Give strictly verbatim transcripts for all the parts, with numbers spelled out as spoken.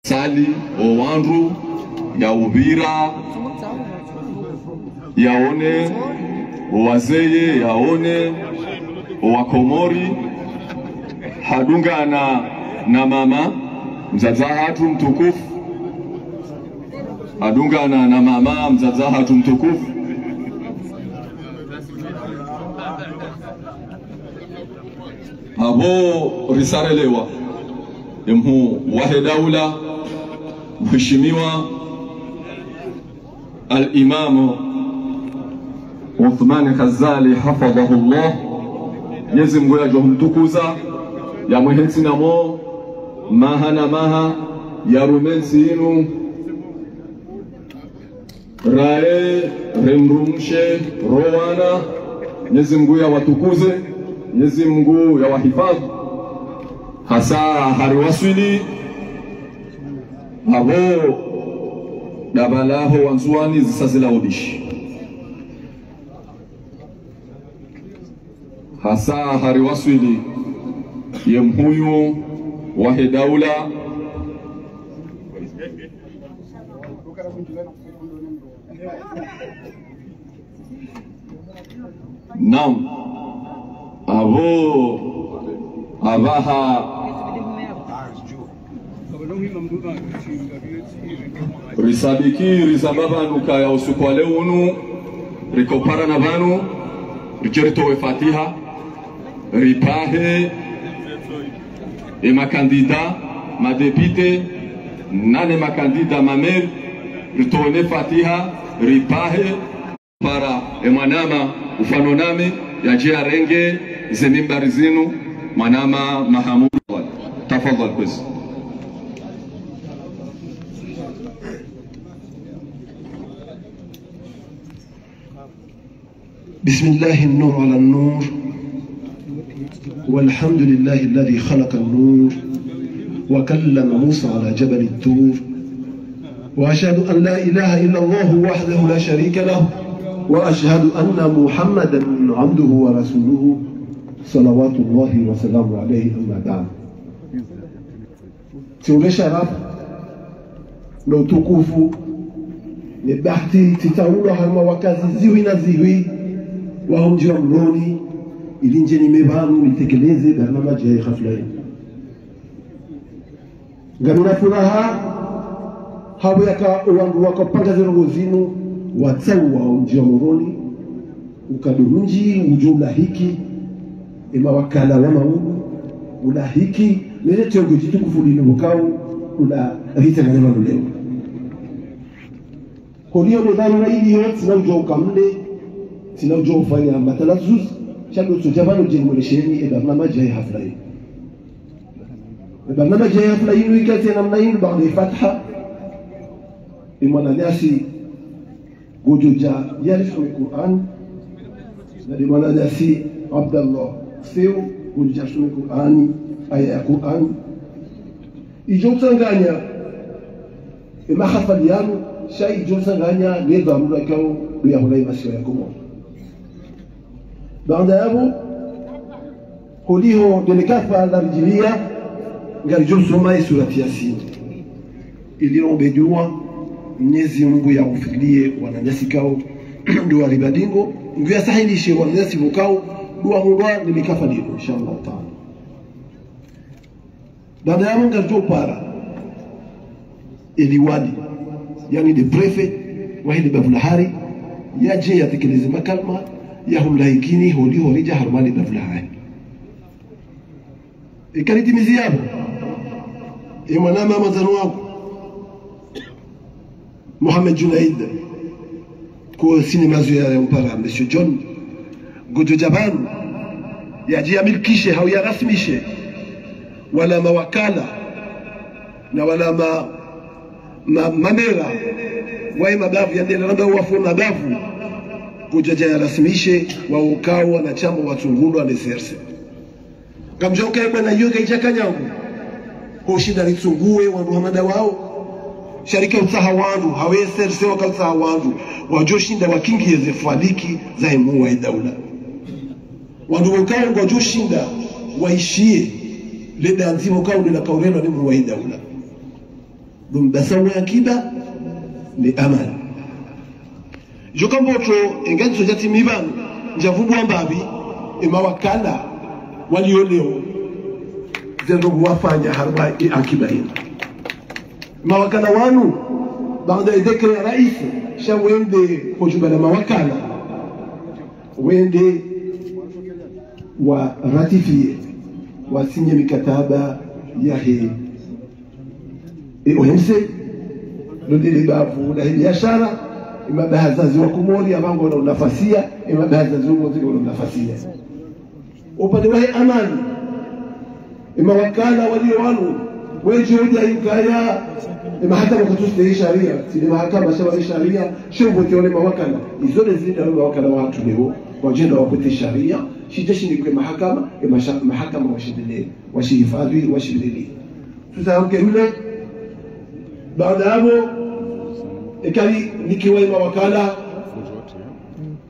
Sali owandru, yaupvira, yaone owazee, yaone owakomori, hadungana na mama mdzadze hatru mtukufu, hadungana na mama mdzadze hatru mtukufu. Apvo risarelewa emhuu wahe daula, mheshimiwa Al-Imam Uthman Ghazali, hafadhahullah. Mwenyezi Mungu yadjo humtukuza, yamwehe ntsi na mo maha na maha, yarume ntsi inu. Raye remdrumshe, rowana, Mwenyezi Mungu yawatukuze, Mwenyezi Mungu yawahifadhwi. Hasa hari waswili, apvo dabalaho wandzuwani zisa zila ubishi. Hasa hari waswili ye mhuu wahe daula. Naam. Apvo apvaha risabiki, rizamba pvanu kaya usiku wa leo unu, rikoparana pvanu, ridje ritowe fatiha, ripvahe emakandida madepite, nane makandida mameri, ritowe ne fatiha, ripvahe para emwanama ufano nami, yadje yarenge ze mimbari zinu, mwanama Mahamudu. Tafadhali kwezi. بسم الله النور على النور، والحمد لله الذي خلق النور وكلم موسى على جبل الطور، وأشهد أن لا إله إلا الله وحده لا شريك له، وأشهد أن محمدا عبده ورسوله، صلوات الله وسلامه عليه، أما بعد. Tsi ule sharafu no utukufu, ne bahati, tsitsaulwa harumwa wakazi zihwi na zihwi waho mdji wa Moroni, ili ndje nime pvanu nitekeleze barnamaji ya hafla yinu. Ngamina furaha, hapvo yaka owandru wakopanga ze ndrongoo zinu, watsauwa omdji wa Moroni, ukado mdji udjo ulahiki emawakala wa maudu, ulahiki nele tengwe djitukufu linu pvokao ula ritsanganya pvanu leo. Holiho ne dharura iliyo, tsina udjo uka mle, tsina udjo ufanya matalazuzi, sha ndo tsodja pvanu dje nimwonesheni ebarnamaji ya hafla yinu. Ebarnamaji ya hafla yinu ika tsi namna yinu, baada ye fatiha, emwananyasi ngodjo dja yarisome Kur'ani, na nde mwananyasi Abdallah Sew ngodjo dja yarisome Kur'ani, aya ya Kur'ani. Idjo tsanganya emahafali yanu, sha idjo tsanganya ne dharura ikao ndo yahula emasiwa ya Komori. Baada yapvo, holiho ndele kafa laridjiliya, ngaridjo soma esurati Yasin. Ili rombe dua, Mwenyezi Mungu yawafirilie wananyasi ikao ndo waribadingo, ngu yasahilishe wananyasi pvokao ndo wahundrwa ndele kafa linu, inshallah taala. Baada yapvo ngaridjo para eliwali, yaani nde préfet wahe le bavu la hari, yadje yatekeleze makalima ya humlahikini holiho ridja harumwa le bavu la hari. Eka ritimizi yapvo, emwanama mwandzani wangu Mohamed Junaid, ko sini mazu ya, ya mpara, Monsieur John, ngodjo dja pvanu, yadje yamilikishe, hau yarasimishe, wala mawakala, na wala ma, ma, mamera, waye mabavu, yaani nde ramba wafu mabavu, ngodjo dja yarasimishe, wao ukao wanashama watsungulwa ne C R C. Ngamdjo uka ebwana iyo kaidja kanyangu. Hoshinda ritsunguwe wandru wa mada wao. Sha rika utsaha wandru, hawe C R C waka utsaha wandru, wadjo shinda wakingiye ze faliki zahe mhuu wahe daula. Wandru wokao ngwadjo shinda waishiye le dandzi wokao ndo lakaurelwa ne mhuu wahe daula. Ndo mbasa wa akiba ne amani. Djo kamboto, enga ndizo djatimi pvanu, ndjavumbua mbapvi, emawakala walio leo, zendo wafanya harumwa e akiba inu. Mawakala wanu, baada ya décret ya raisi, sha wende ho jumba la mawakala, wende wa ratifié, wasinye mikataba yahe e O M C, ndo lile bavu lahe biashara, emabahazazi wa Komori, apvangu wana unafasia, emabahazazi wa Komori wana unafasia. Upande wahe amani, emawakala walio wanu, wendji udja yukaya, emahakama kutsustehi sharia, tsi ne mahakama sha wa sharia, sho vote wale mawakala, izo ne zinda wale mawakala watru leo, wadjenda wakwete sharia, shidje shinikwe mahakama, emasha-, mahakama washindelee, washihifadhwi, washilele. Tusa uke hule, baada yapvo, ekali nikiwa emawakala,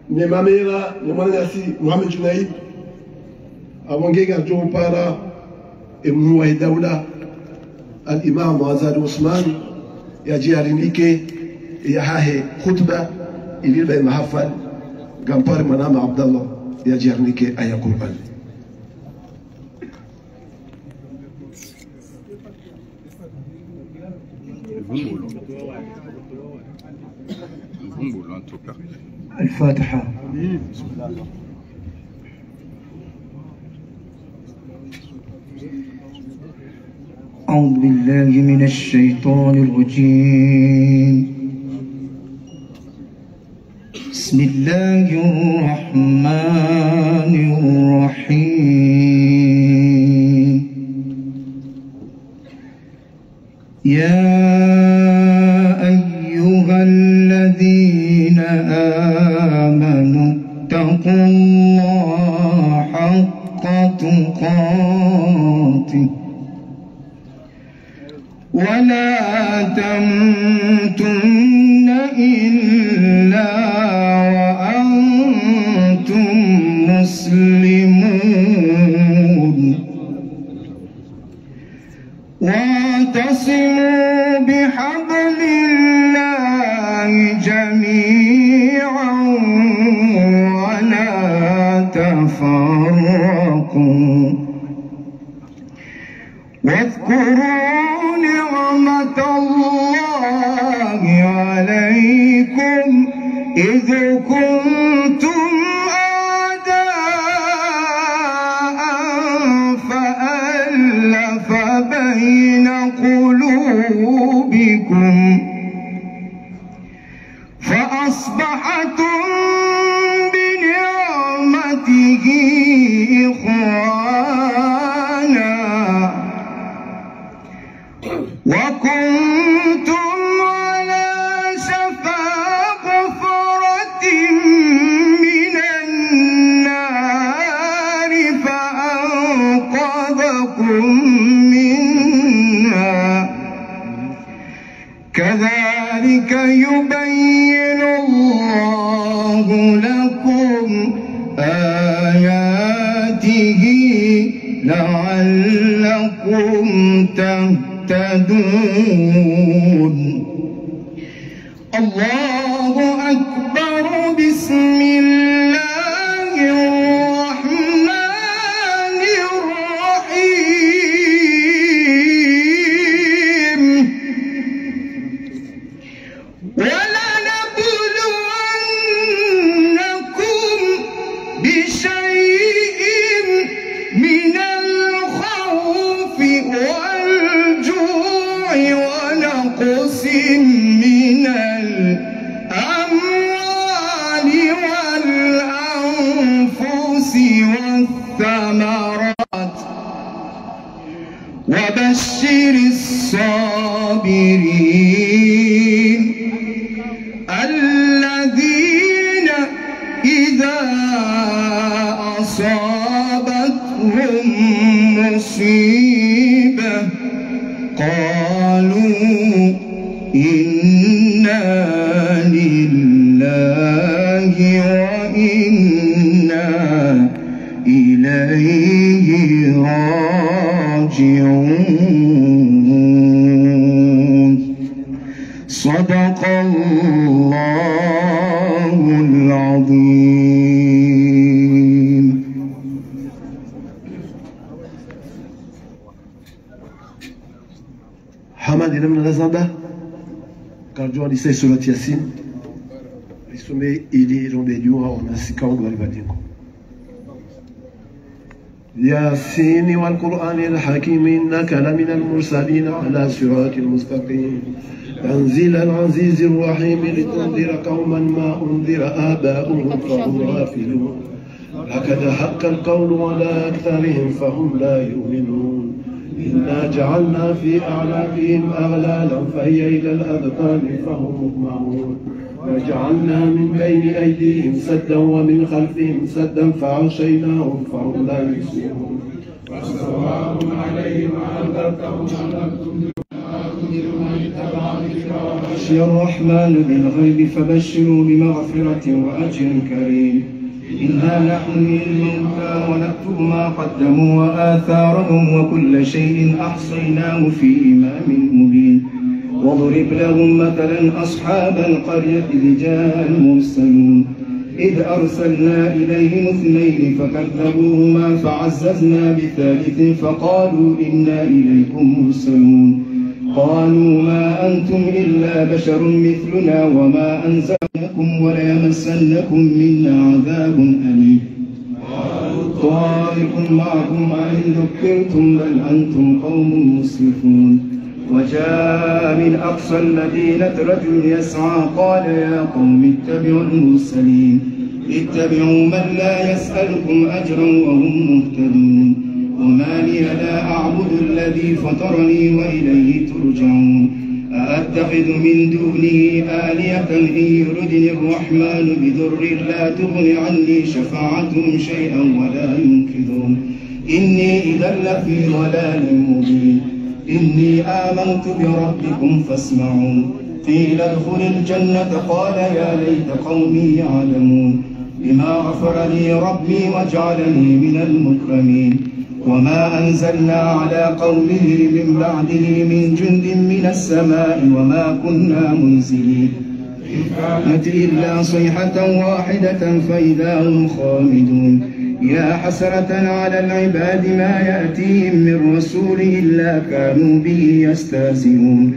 ne mamera, ne mwananyasi Mohamed Junaid, apvo nge ngardjo upara emhuu wa daula, al-Imam Azali Assoumani, yadje yarinike yahahe khutba, ili ba emahafali, ngampare mwanama Abdallah, yadje yarinike aya Qur'an. Vumbulu. Vumbulu, en tout cas. الفاتحة. أعوذ بالله من الشيطان الرجيم. بسم الله الرحمن الرحيم. يا أيها الذين آمنوا اتقوا الله حق تقاته ولا تموتن إلا وأنتم مسلمون. واعتصموا بحبل الله جميعا ولا تفرقوا. واذكروا نعمة الله عليكم إذ كنتم أعداء فألف بين قلوبكم فأصبحتم بنعمته إخوانا وكنتم على شفا حفرة من النار فأنقذكم منها كذلك يبين الله لكم آياته لعلكم تهتدون. الله أكبر. بسم الله الرحمن الرحيم. ولنبلونكم بشيء من الخوف والجوع ونقص من الأموال والأنفس والثمرات وبشر الصابرين الذين إذا أصابتهم مصيبة قالوا إنا لله وإنا إليه راجعون. صدق الله العظيم. Hama ndo namna nazamba, karidjo wandisa surati Yasin, risome ili rombe dua wanasika wandru wali badingo. يس والقرآن الحكيم إنك لمن المرسلين على صراط مستقيم. تنزيل العزيز الرحيم لتنذر قوما ما أنذر آباؤهم فهم غافلون. لقد حق القول على أكثرهم فهم لا يؤمنون. إنا جعلنا في أعناقهم أغلالا فهي إلى الأذقان فهم مقمحون. وجعلنا من بين أيديهم سدا ومن خلفهم سدا فأغشيناهم فهم لا يبصرون. وسواء عليهم أأنذرتهم أم لم تنذرهم لا يؤمنون. خشي الرحمن بالغيب فبشره بمغفرة وأجر كريم. إنا نحن نحيي الموتى ونكتب ما قدموا وآثارهم وكل شيء أحصيناه في إمام مبين. واضرب لهم مثلا أصحاب القرية إذ جاءها المرسلون. إذ أرسلنا إليهم اثنين فكذبوهما فعززنا بثالث فقالوا إنا إليكم مرسلون. قالوا ما أنتم إلا بشر مثلنا وما أنزل لكم وليمسنكم منا عذاب أليم. قالوا طائركم معكم أئن ذكرتم بل أنتم قوم مسرفون. وجاء من أقصى المدينة رجل يسعى قال يا قوم اتبعوا المرسلين. اتبعوا من لا يسألكم أجرا وهم مهتدون. وما لي لا أعبد الذي فطرني وإليه ترجعون. أأتخذ من دونه آلهة إن يردن الرحمن بضر لا تغن عني شفاعتهم شيئا ولا ينقذون. إني إذا لفي ضلال مبين. إني آمنت بربكم فاسمعون. قيل ادخل الجنة قال يا ليت قومي يعلمون. بما غفر لي ربي وجعلني من المكرمين. وما أنزلنا على قومه من بعده من جند من السماء وما كنا منزلين. إن كانت إلا صيحة واحدة فإذا هم خامدون. يا حسرة على العباد ما يأتيهم من رسول إلا كانوا به يستهزئون.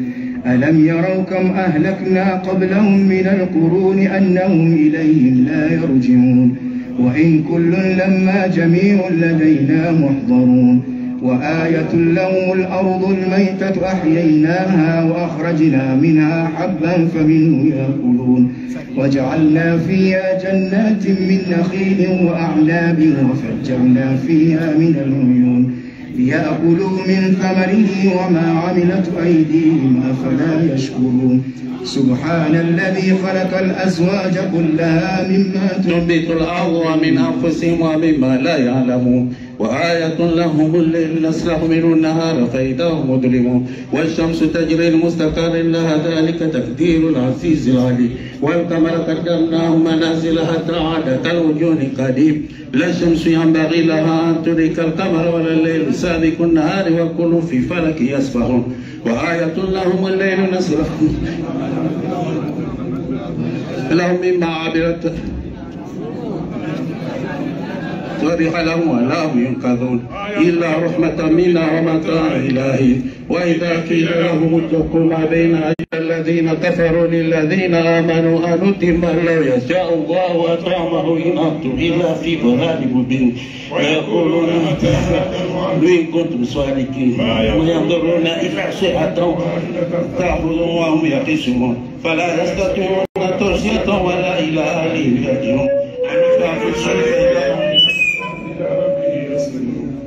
ألم يروا كم أهلكنا قبلهم من القرون أنهم إليهم لا يرجعون. وإن كل لما جميع لدينا محضرون. وآية لهم الأرض الميتة أحييناها وأخرجنا منها حبا فمنه يأكلون. وجعلنا فيها جنات من نخيل وأعناب وفجرنا فيها من العيون. ليأكلوا من ثمره وما عملته أيديهم أفلا يشكرون. سبحان الذي خلق الأزواج كلها مما تنبت الأرض ومن أنفسهم ومما لا يعلمون. وآية لهم الليل نسلخ منه النهار فإذا هم مظلمون. والشمس تجري لمستقر لها ذلك تقدير العزيز العليم. والقمر قدرناه منازل حتى عاد كالعرجون القديم. لا الشمس ينبغي لها أن تدرك القمر ولا الليل سابق النهار وكل في فلك يسبحون. وآية لهم الليل نسلخ لهم مما عملت سبح لهم ولا هم ينقذون. إلا رحمة منا ومتاعا إلى حين. وإذا قيل لهم اتقوا ما بين أيدينا الذين كفروا للذين آمنوا أنتم من لو يشاء الله أطعمه إن أنتم إلا في ضلال مبين. ويقولون متى هذا الوعد إن كنتم صادقين. ما ينظرون إلا صيحة واحدة تأخذهم وهم يخصمون. فلا يستطيعون توصية ولا إلى أهلهم يرجعون. أم اتخذوا الصيحة إلها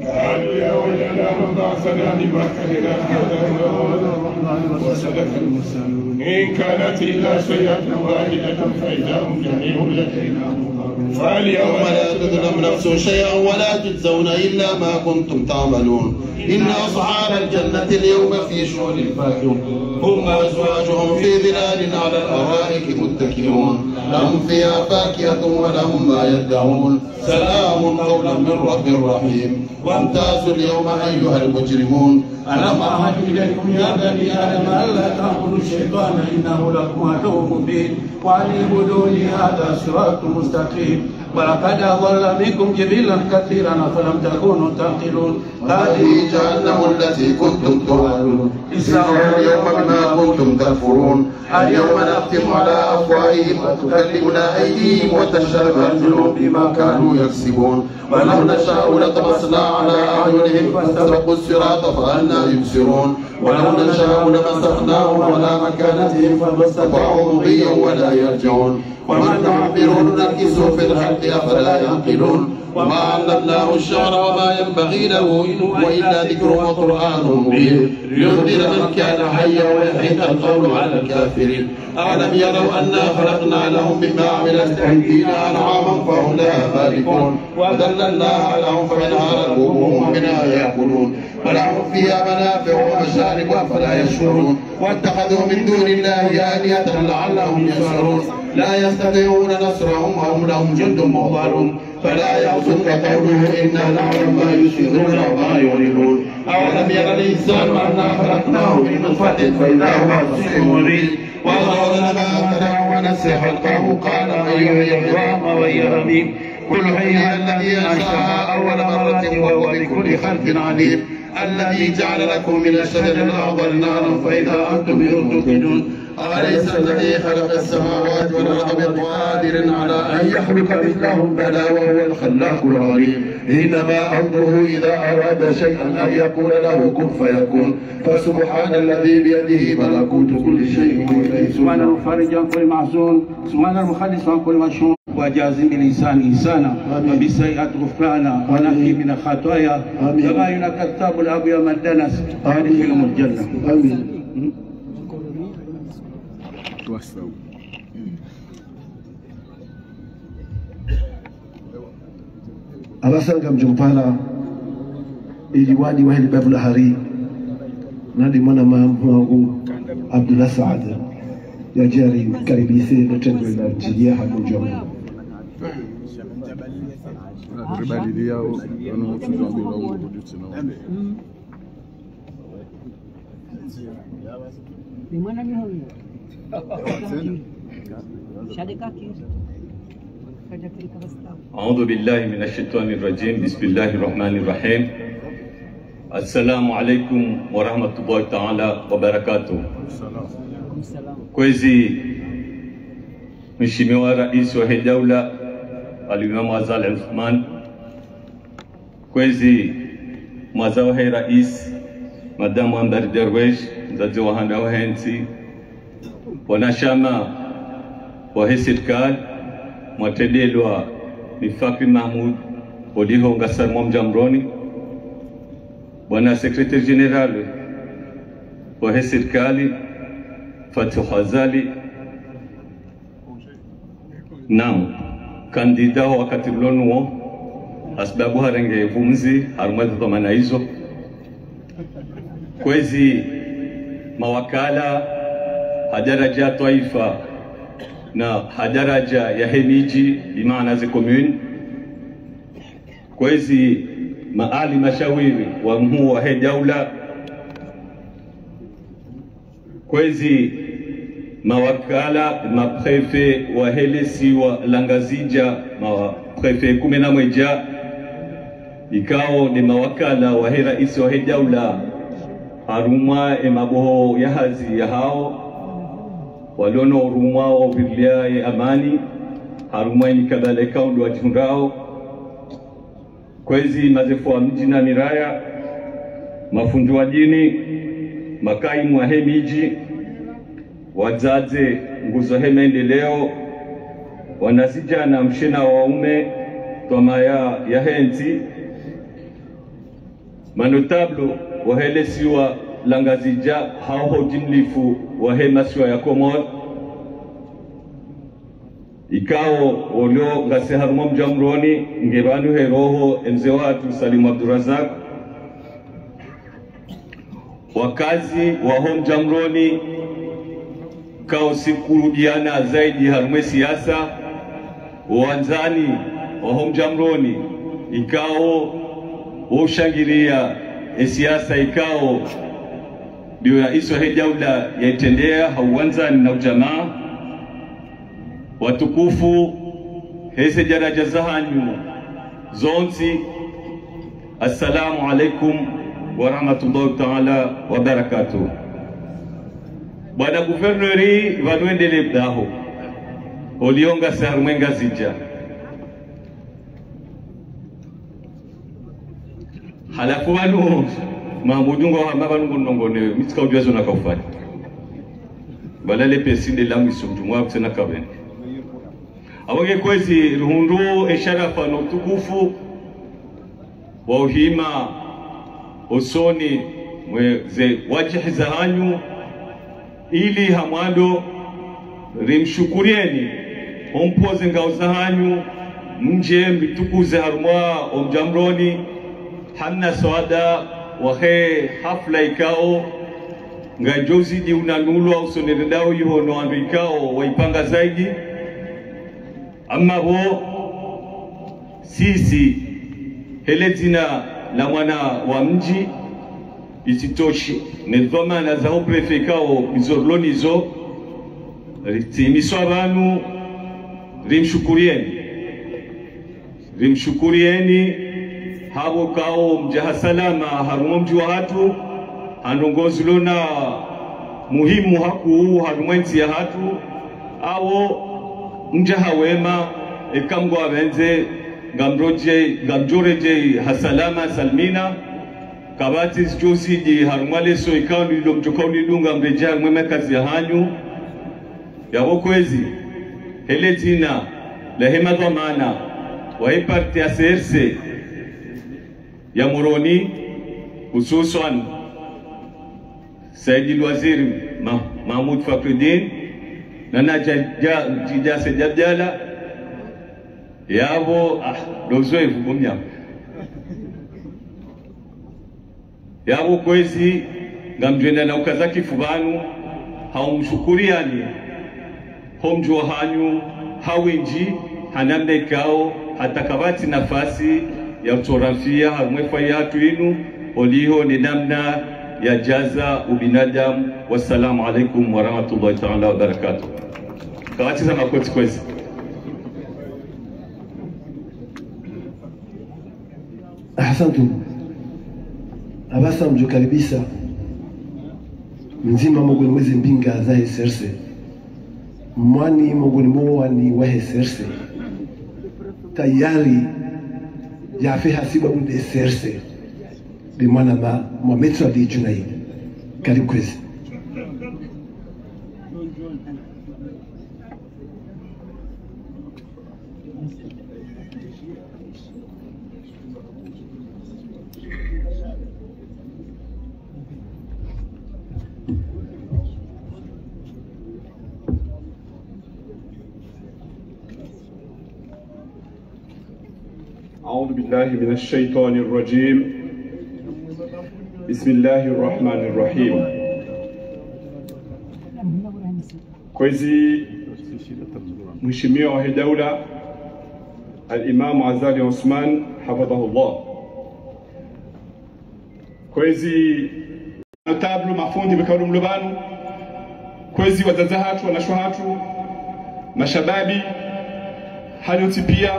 قالوا يا ويلنا من بعثنا من مرقدنا هذا ما وعد الرحمن وصدق المرسلون. إن كانت إلا صيحة واحدة فإذا هم جميع لدينا محضرون. فاليوم لا تظلم نفس شيئا ولا تجزون إلا ما كنتم تعملون. إن أصحاب الجنة اليوم في شغل فاكهون. هم وأزواجهم في ظلال على الأرائك متكئون. لهم فيها فاكهة ولهم ما يدعون. سلام قولا من رب رحيم. وامتازوا اليوم أيها المجرمون. ألم أعهد إليكم يا بني آدم ألا تعبدوا الشيطان إنه لكم عدو مبين وأن اعبدوني هذا صراط مستقيم. ولقد أضل منكم جبلا كثيرا أفلم تكونوا تعقلون. هذه جهنم التي كنتم توعدون. اصلوها اليوم بما كنتم تكفرون. اليوم نختم على أفواههم وتكلمنا أيديهم وتشهد أرجلهم بما كانوا يكسبون. ولو نشاء لطمسنا على أعينهم فاستبقوا الصراط فأنى يبصرون. ولو نشاء لمسخناهم على مكانتهم فما استطاعوا مضيا ولا يرجعون. ومن نعمره ننكسه في الخلق أفلا يعقلون. وما علمناه الشعر وما ينبغي له إن هو إلا ذكر وقرآن مبين لينذر من كان حيا ويحق القول على الكافرين. أولم يروا أنا خلقنا لهم مما عملت أيدينا أنعاما فهم لها مالكون وذللناها لهم فمنها ركوبهم ومنها يأكلون ولهم فيها منافع ومشارب أفلا يشكرون. واتخذوا من دون الله آلهة لعلهم ينصرون. لا يستطيعون نصرهم وهم لهم جند محضرون. فلا يحزنك قولهم إنا نعلم ما يسرون وما يعلنون. أولم ير الإنسان أنا خلقناه من نطفة فإذا هو خصيم مبين. وضرب لنا مثلا ونسي خلقه قال من يحيي العظام وهي رميم. قل يحييها الذي أنشأها أول مرة وهو بكل خلق عليم. الذي جعل لكم من الشجر الأخضر نارا فإذا أنتم منه توقدون. أوليس الذي خلق السماوات والأرض بقادر على أن يخلق مثلهم؟ بلى وهو الخلاق العليم. إنما أمره إذا أراد شيئا أن يقول له كن فيكون. فسبحان الذي بيده ملكوت كل شيء وإليه ترجعون. سبحان المفرج عن كل محزون. سبحان المخلص عن كل مشحون. وجازهم بالإحسان إحسانا. آمين. وبالسيئات غفرانا. آمين. ونقهم من الخطايا. آمين. كما ينقى الثوب الأبيض من الدنس. آمين. وأدخلهم الجنة. آمين. Apvasa ngamdjo mpara iliwani wahe le bavu la hari, nadi mwana mamu wangu Abdullah Saad, yadje yarikaribise no tengwe la djiliya ha mdjomba. أعوذ بالله من الشيطان الرجيم. بسم الله الرحمن الرحيم. السلام عليكم ورحمة الله تعالى وبركاته. Kwezi, Mheshimiwa Rais wahe Daula, Al-Imam Azali Assoumani, kwezi mwaza wahe Rais, Madame Ambari Darwesh, mdzadze wa handa wahe ntsi, wanashama wahe sirikali, mwatrendelwa ni Fakri Mahmoud, oliho ngasi harumwa Mdjamroni, bwana Secrétaire Général wahe sirikali, Fatihu Azali, Naam, candidat wakati rilo nuwo, hasibabu harenge vumzi, harumwa ze dhwamana izo. Kwezi mawakala ha daraja ya twaifa na ha daraja yahe midji, bimaana ze commune. Kwezi maali mashawiri wa mhuu wahe daula. Kwezi mawakala, ma préfet wahe le siwa la Ngazidja, ma préfet kume na mwedja, ikao nde mawakala wahe rais wahe daula, harumwa e maboho ya hazi yahao, walo no urumwa wa uvirilia ye amani, harumwa e mikabala ikao ndo wadjihundrao. Kwezi mazefu wa midji na miraya, mafundi wa dini, makaimu wahe midji, wadzadze, nguzo he maendeleo, wanazidjana, mshe na waume, twamaya yahe ntsi, ma notable wahe le siwa la Ngazidja, hau ho ujimlifu wahe masiwa ya Komori, ikao olio ngasi harumwa Mdjamroni, nge pvanu he roho e mze watru Salim Abdourazak. Wakazi waho Mdjamroni, kao siku diana zaidi harumwa e siasa, wandzani waho Mdjamroni, ikao Wo ushangiria ye siasa ikao ndiyo raisi wahe daula yaitrendeya ha uwandzani na ujamaa. Watukufu, heze daraja zahanyu zontsi, assalamu alaikum wa rahmatullahi taala wa barakatuh. Bwana guverneri, pvanu wendele pvahanu, oliho ngasi harumwa Ngazidja. Halafu pvanu, Mahamudu ngo hama pvanu ngo nongonewe, mi tsika udjuwa zo nakaufanya. Pvala le pesi nde la mwiso mdjumwa kutsena kapvende. Apvo nge kwezi rihundru ye sharafa no utukufu wa uhima usoni mwa ze wadjihi zahanyu, ili ha mwando rimshukurieni, ho mpvoze ngao zahanyu, mdje mritukuze harumwa omdja Mroni, ha mnaswada wahe hafla ikao ngayidjo uzidi unanulwa usoni ridao iho no wandru ikao waipanga zaidi. Amma pvo sisi, he le dzina la mwana wa mdji, isitoshe ne dhwamana za ho préfet ikao izo rilo nazo, ritsimiswa pvanu, rimshukurieni. Rimshukurieni, hapvo ikao mdja ha salama harumwa omdji wahatru, ha ndrongoo zilo na muhimu hakuu harumwa entsi yahatru, apvo mdja ha wema, eka Mngu apvendze, ngamdjoredjei, ngamdjoredjei ha salama, salimina, kapvatsi zidjo uzidi harumwa leso ikao ndilo mdjoka ulidunga mredjei harumwa makazi yahanyu. Yapvo kwezi, he le dzina lahe madhwamana wahe parti ya C R C ya Moroni, hususwan Said al-Wazir Ma-, Mahmoud Fakruddin, na Naja-, Ja-, Jidase Jabdala, yapvo, ah, ndo uzoevu bo mnyama. Yapvo kwezi, ngamdjwenda na ukaza kifu pvanu, ha umshukuriani, ho mdjo hanyu, ha windji, ha namna ikao, hata kapvatsi nafasi ya utsoramfia harumwa ye fwaya yahatru inu, oliho ne namna ya jaza ubinadamu. Wassalamu alaikum wa rahmatullahi taala wa barakatuh. Kapvatsi za makotsi kwezi. Ahsantu. Apvasa mdjo karibisa mdzima mongoni mwa ze mbinga zahe C R C. Mwani mongoni mwa wani wahe C R C. Tayari yafe hasibabu nde C R C. Nde mwana ma, mwa Maître Ali Djounaid. Karibu kwezi. أعوذ بالله من الشيطان الرجيم. بسم الله الرحمن الرحيم. Kwezi mheshimiwa wahe daula, Al-Imam Azali Assoumani, hafidhahullah. Kwezi notable, mafundi, mkao mlo pvanu, kwezi wadzadze hatru, wanashe hatru, mashababi, hanyu ntsi pia,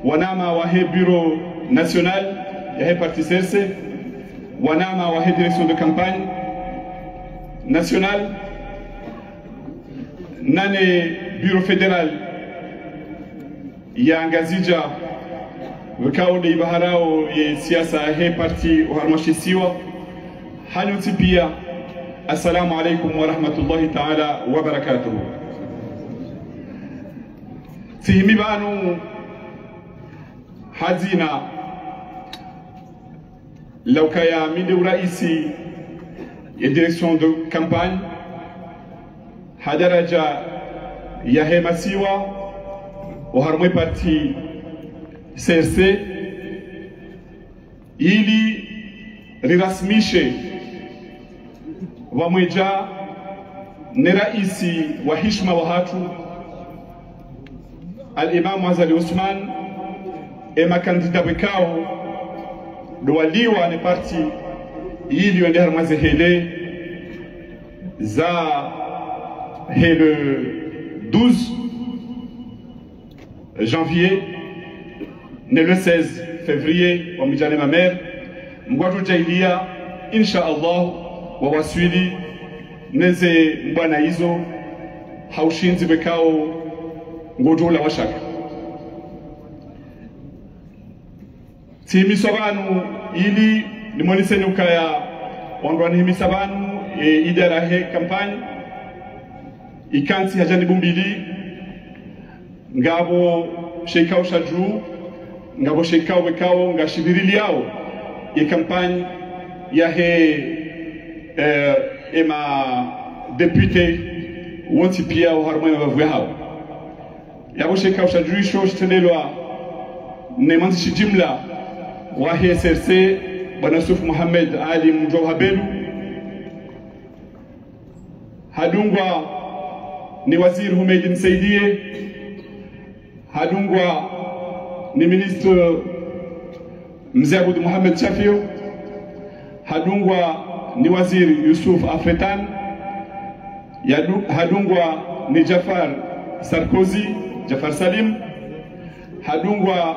wanama wahe bureau national yahe parti C R C, wanama wahe direction de campagne nationale, nane bureau fédéral ya Ngazidja, wekao nde ibaharao ye siasa he parti oharumwa she isiwa, hanyu ntsi pia, assalamu alaikum wa rahmatullahi taala wa barakatuh. Tsihimi pvanu ha dzina la ukaya mi nde uraisi ye direction de campagne, ha daraja yahe masiwa oharumwa ye parti C R C, ili rirasmishe pvamwedja ne raisi wa hishima wahatru, Al-Imam Azali Assoumani, ye makandida wekao Ndo waliwa ne parti ili wende harumwa ze hele za hele douze janvier ne le seize février, wamwidjane mamere, Mngu ngudjo djaaliya, insha Allah, wawaswili neze mbwana izo ha ushindzi pvwekao ngodjo ula washaka. Tsihimiswa pvanu ili nimoneseni ukaya wandru wanihimisa pvanu, e, idara he kampanyi, ikantsi ha janibu mbili, ngapvo she ikao sha juu, ngapvo she ikao pvwekao ngashiviriliyao ye kampanyi yahe, e, ema député wontsi piya wo harumwa emabavu yahawo. Yapvo she ikao sha juu isho shitrendelwa ne mwandzishi jimla wahe C R C, Bwana Yusuf Mohamed Ali Mdjouha Belou. Hadungwa ni waziri Houmed Msaidié. Hadungwa ni ministre Mze Abdou Mohamed Chafiou. Hadungwa ni waziri Youssouf Afetane. Yadu-, hadungwa ni Djaffar Sarkozy, Djaffar Salim. Hadungwa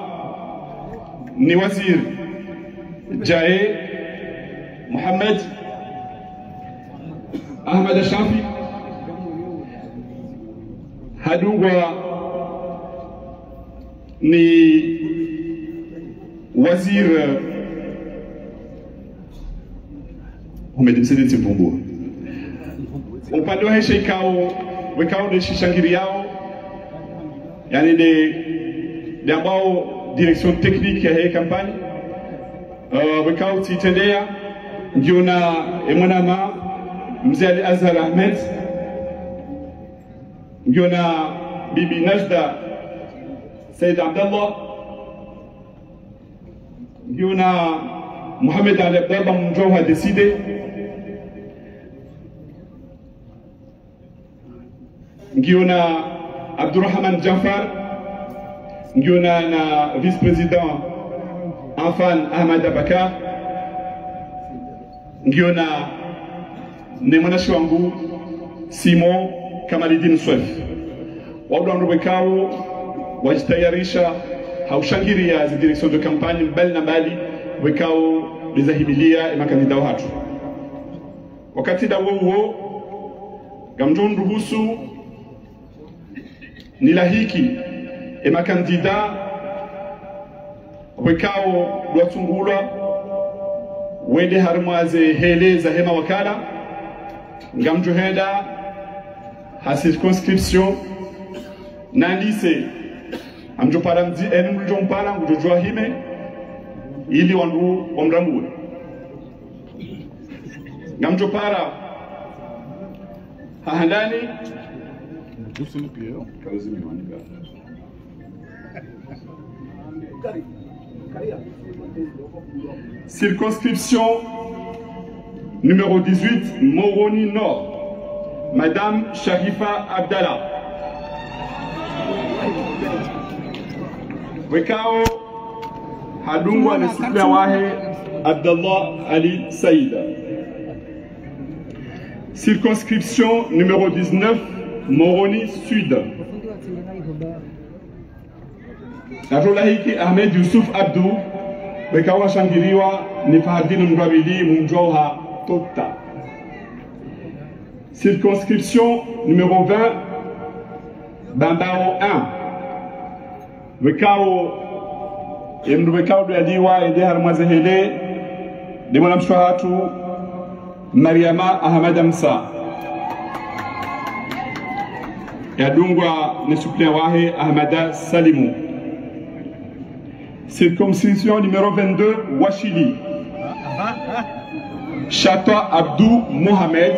ni waziri Djae Mohamed Ahmed Chanfi. Hadungwa ni waziri Houmed Msaidié, tsimvumbua. Upande wahe she ikao, pvwekao nde shishangiriyao, yaani nde, nde ambao direction technique yahe kampanyi, e, pvwekao tsitrendeya, ngiona emwanama Mze Ali Azhar Ahmed, ngiona Bibi Najda Said Abdallah, ngiona Mohamed Ali Abdallah Mdjouha Décidé, ngiona Abdourahmane Djaffar, ngiona na vice-président Anfane Ahmada Bacar, ngiona ne mwanashe wangu Simon Kamalidine Souef. Wandru wanu pvwekao wadjitayarisha ha ushangiriya zi direction de campagne mbali na mbali, pvwekao ndeza himiliya emakandida wahatru. Wakati nda uwo uwo, ngamdjo niruhusu nilahiki emakandida pvwekao ndo watsungulwa wende harumwa ze hele zahe mawakala. Ngamdjo henda ha circonscription na lycée. Ngamdjo para mdzi, eni mdjo mpara, ngudjo djuwa hime, ili wandru wamrambue. Ngamdjo para ha handani. Circonscription numéro dix-huit, Moroni Nord. Madame Sharifa Abdallah. Pvwekao hadungwa ne suppléant wahe Abdallah Ali Said. Circonscription numéro dix-neuf, Moroni Sud. Ngamdjo lahiki Ahmed Youssouf Abdou, pvwekao hashangiriwa ni Fahardine Mdrwabili Mdjouha Tota. Circonscription numéro vingt, Bambao un. Pvwekao, emndru pvwekao ndo yaliwa yende harumwa ze hele, nde mwanamshe wahatru, Mariama Ahamada Msa. Yadungwa ne suppléant wahe Ahamada Salimu. Circonscription numéro vingt-deux, Washili. Shatwa Abdou Mohamed.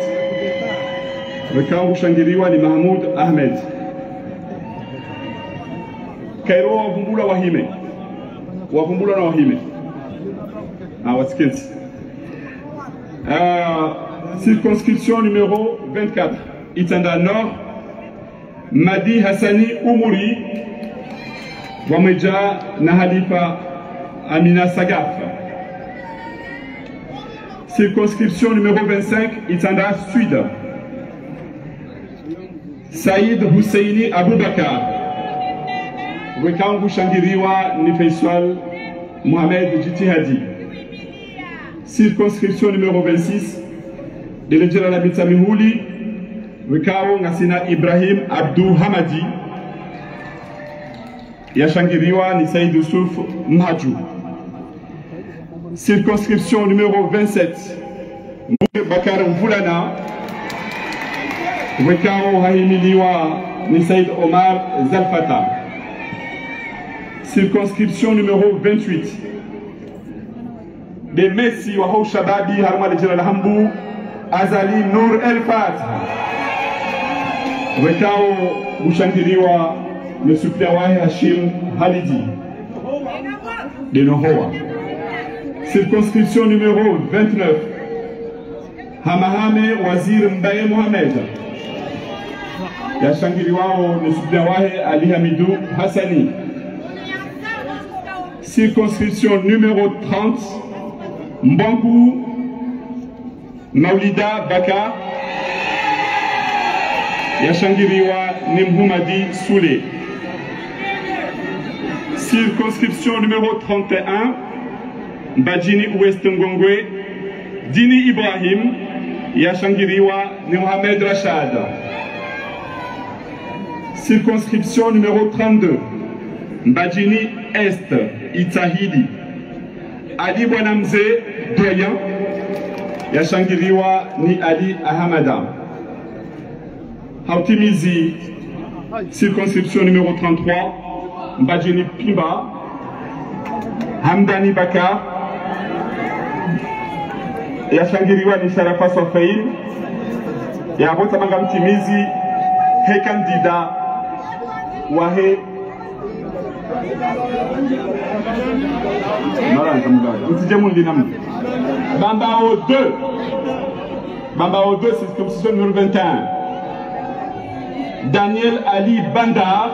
Pvwekao ushangiriwa ni Mahmoud Ahmed. Kairo wavumbulwa wahime. Wavumbulwa na wahime. Ah, watsikentsi. Euh, circonscription numéro vingt-quatre, Itsandra Nord, Madi Hassani Oumouri, pvamwedja na Halifa Amina Sagaf. Circonscription numéro vingt-cinq, Itsandra Sud. Said Husseini Abubakar. Wekao ngushangiriwa ni Faisal Mohamed Djitihadi. Circonscription numéro vingt-six, de ledjela la Mitsamihuli, wekao ngasina Ibrahim Abdou Hamadi, yashangiriwa ni Said Youssouf Mhadjou. Circonscription numéro vingt-sept, Mbuke Bakar Mvulana, wekao hahimiliwa ni Said Omar Zalfata. Circonscription numéro vingt-huit, de mesi wa ho ushababi harumwa ledjela la Hambu, Azali Nour El Fath, wekao ngushangiriwa ni suppléant wahe Hashim Halidi, de Nohowa. Circonscription numéro vingt-neuf, Hamahame Wazir Mbaye Mohamed, yashangiriwao ni suppléant wahe Ali Hamidou Hassani. Circonscription numéro trente, Mbangu Maulida Bakar, yashangiriwa ni Mhumadi Sule. Circonscription numéro trente et un, Mbadjini Ouest Ngongwe, Dini Ibrahim, yashangiriwa ni Mohamed Rachad. Circonscription numéro trente-deux, Mbadjini Est, Itsahidi, Ali Bwana Mze Doyen, yashangiriwa ni Ali Ahamada. Ha utimizi, circonscription numéro trente-trois, Mbadjini Pimba, Hamdani Bakar, yashangiriwa ni Sharafa Sofein, yapvo tsamanga mtimizi he candidat wahe. Mara, mtije mundi namna. Bambao deux. Bambao deux, circonscription numéro vingt et un. Daniel Ali Bandar,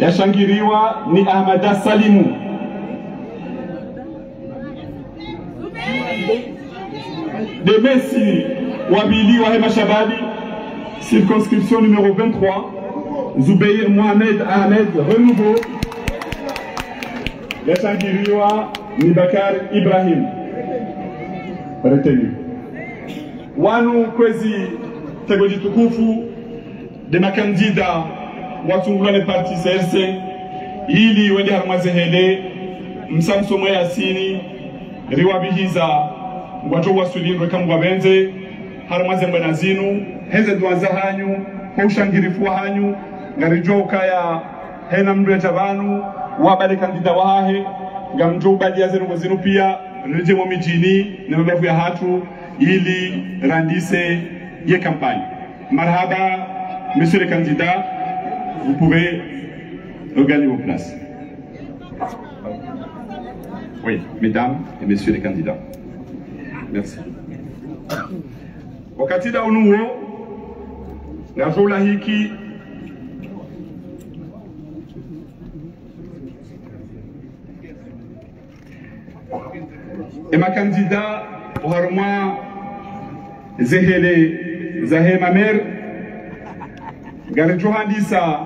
yashangiriwa ni Ahmada Salimu. De mesi wa pvili wahe mashababi, circonscription numéro vingt-trois, Zubeir Mohamed Ahmed Renouveau, yashangiriwa ni Bakar Ibrahim, retenu. Wanu kwezi tego djitukufu, de makandida watsungulwa ne parti C R C, ili wende harumwa zehele, msamsomwe yasini, riwabihiza, ngwadjo waswili ndwe kamwa benze, harumwa ze mbwana zinu, heze dua zahanyu, ho ushangirifu wahanyu, ngaridjo ukaya hena mndru yadja pvanu, wabale kandida wahahe, ngamdjo ubaliya ze ndrongoo zinu pia, ridje mo midjini, ne mabavu yahatru, ili randise ye kampani. Marahaba, monsieur le candidat, vous pouvez regagner vos places. Oui, mesdames et messieurs les candidats. Merci. Wakati nda unu wo, ngadjo ulahiki e makandida oharumwa zehele zahe mamere, ngaridjo handisa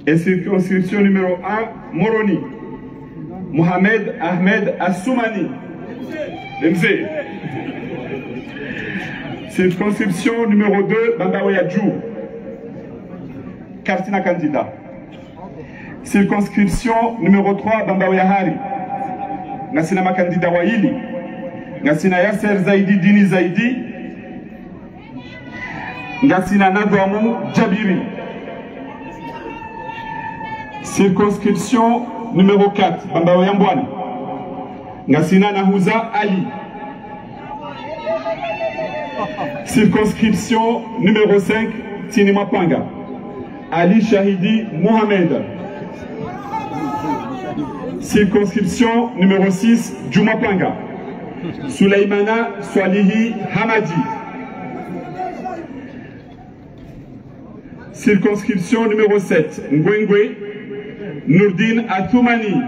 e circonscription numéro un, Moroni, Mohamed Ahmed Assoumani, M C. Circonscription numéro deux, Bambao ya Dju, kartsina candidat. Circonscription numéro trois, Bambao ya Hari. Ngasina makandida waili. Ngasina Yasser Zaidi Dini Zaidi. Ngasina Nadhwamu Djabiri. Circonscription numéro quatre, Bambao ya Mbwana. Ngasina Nahuza Ali. Circonscription numéro cinq, Tsini Mapanga. Ali Shahidi Mohamed. Circonscription numéro six, Djumapanga. Souleymana Swalihi Hamadi. Circonscription numéro sept, Ngwengwe, Nourdine Athoumani.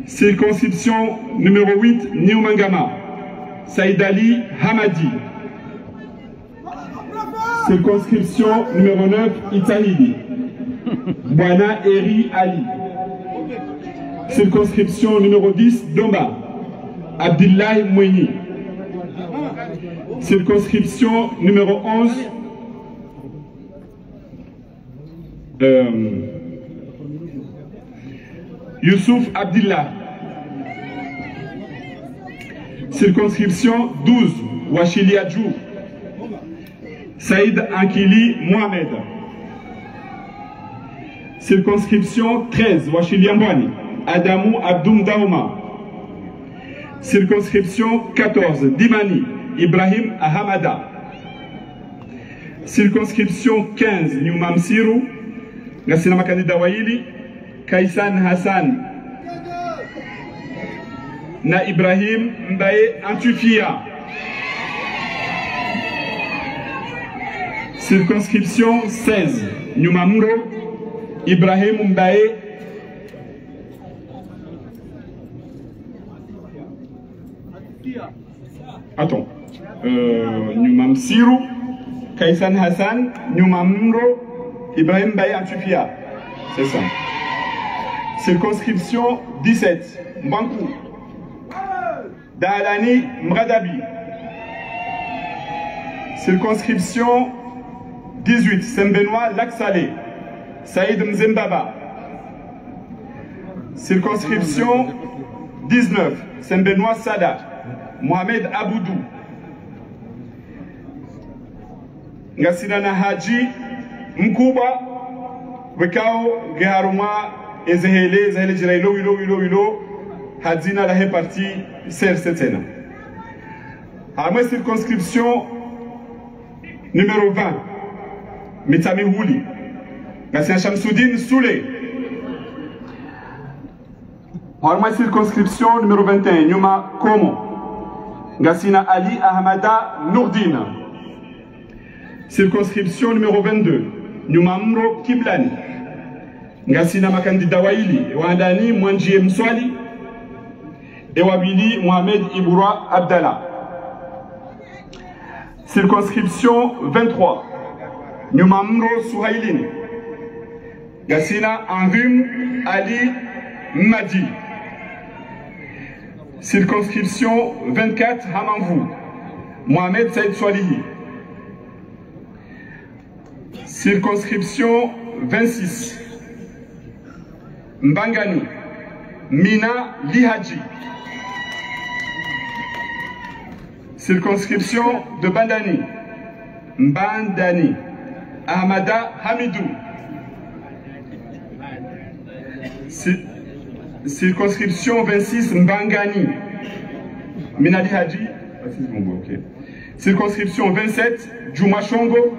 Circonscription numéro huit, Nyumangama, Said Ali Hamadi. Circonscription numéro neuf, Itsahidi, Bwana Eri Ali. Circonscription numéro dix, Domba, Abdillahi Mwenyi. Circonscription numéro onze, euh, Youssouf Abdillah. Circonscription douze, Washili Adjou, Said Ankili Mohamed. Circonscription treize, Washili Ambwani, Adamu Abdou Mdaouma. Circonscription quatorze, Dimani, Ibrahim Ahamada. Circonscription quinze, Nyuma Msiru, ngasina makandida waili, Kaisan Hassan na Ibrahim Mbaye Antufia. Circonscription seize, Nyuma Mro, Ibrahim Mbaye. Attends. Euh, Nyuma Msiru, Kaisan Hassan, Nyuma Mro, Ibrahim Mbaye Antufia. C'est ça. Circonscription dix-sept, Mbanku, Dahalani Mradabi. Circonscription dix-huit, Saint-Benoît, Lac Salé, Saïd Mzembaba. Circonscription dix-neuf, Saint-Benoît, Sada, Mohamed Aboudou. Ngasina na Hadji Mkubwa, wekao nge harumwa ezehele, ezehele djira ilo, ilo, ilo, ilo, ha dzina lahe parti C R C tsena. Harumwa circonscription numéro vingt, Mitsamihuli, ngasina Shamsudine Soule. Harumwa circonscription numéro vingt et un, Nyuma Komo, ngasina Ali Ahamada Nourdine. Circonscription numéro vingt-deux, Nyuma Mro Kiblani, ngasina makandida waili, wa handani Mwandjiye Mswali, ewa pvili Mohamed Ibouroi Abdallah. Circonscription vingt-trois, Nyuma Mro Suhailin, ngasina Anvim Ali Mmadi. Circonscription vingt-quatre, Hamamvu, Mohamed Said Swalihi. Circonscription vingt-six, Mbangani, Mina Lihadji. Circonscription de Bandani, Mbandani, Ahamada Hamidou. Ci-, circonscription vingt-six, Mbangani, Mina Lihadji. Ah, c'est bon, ok. Circonscription vingt-sept, Djuma Shongo,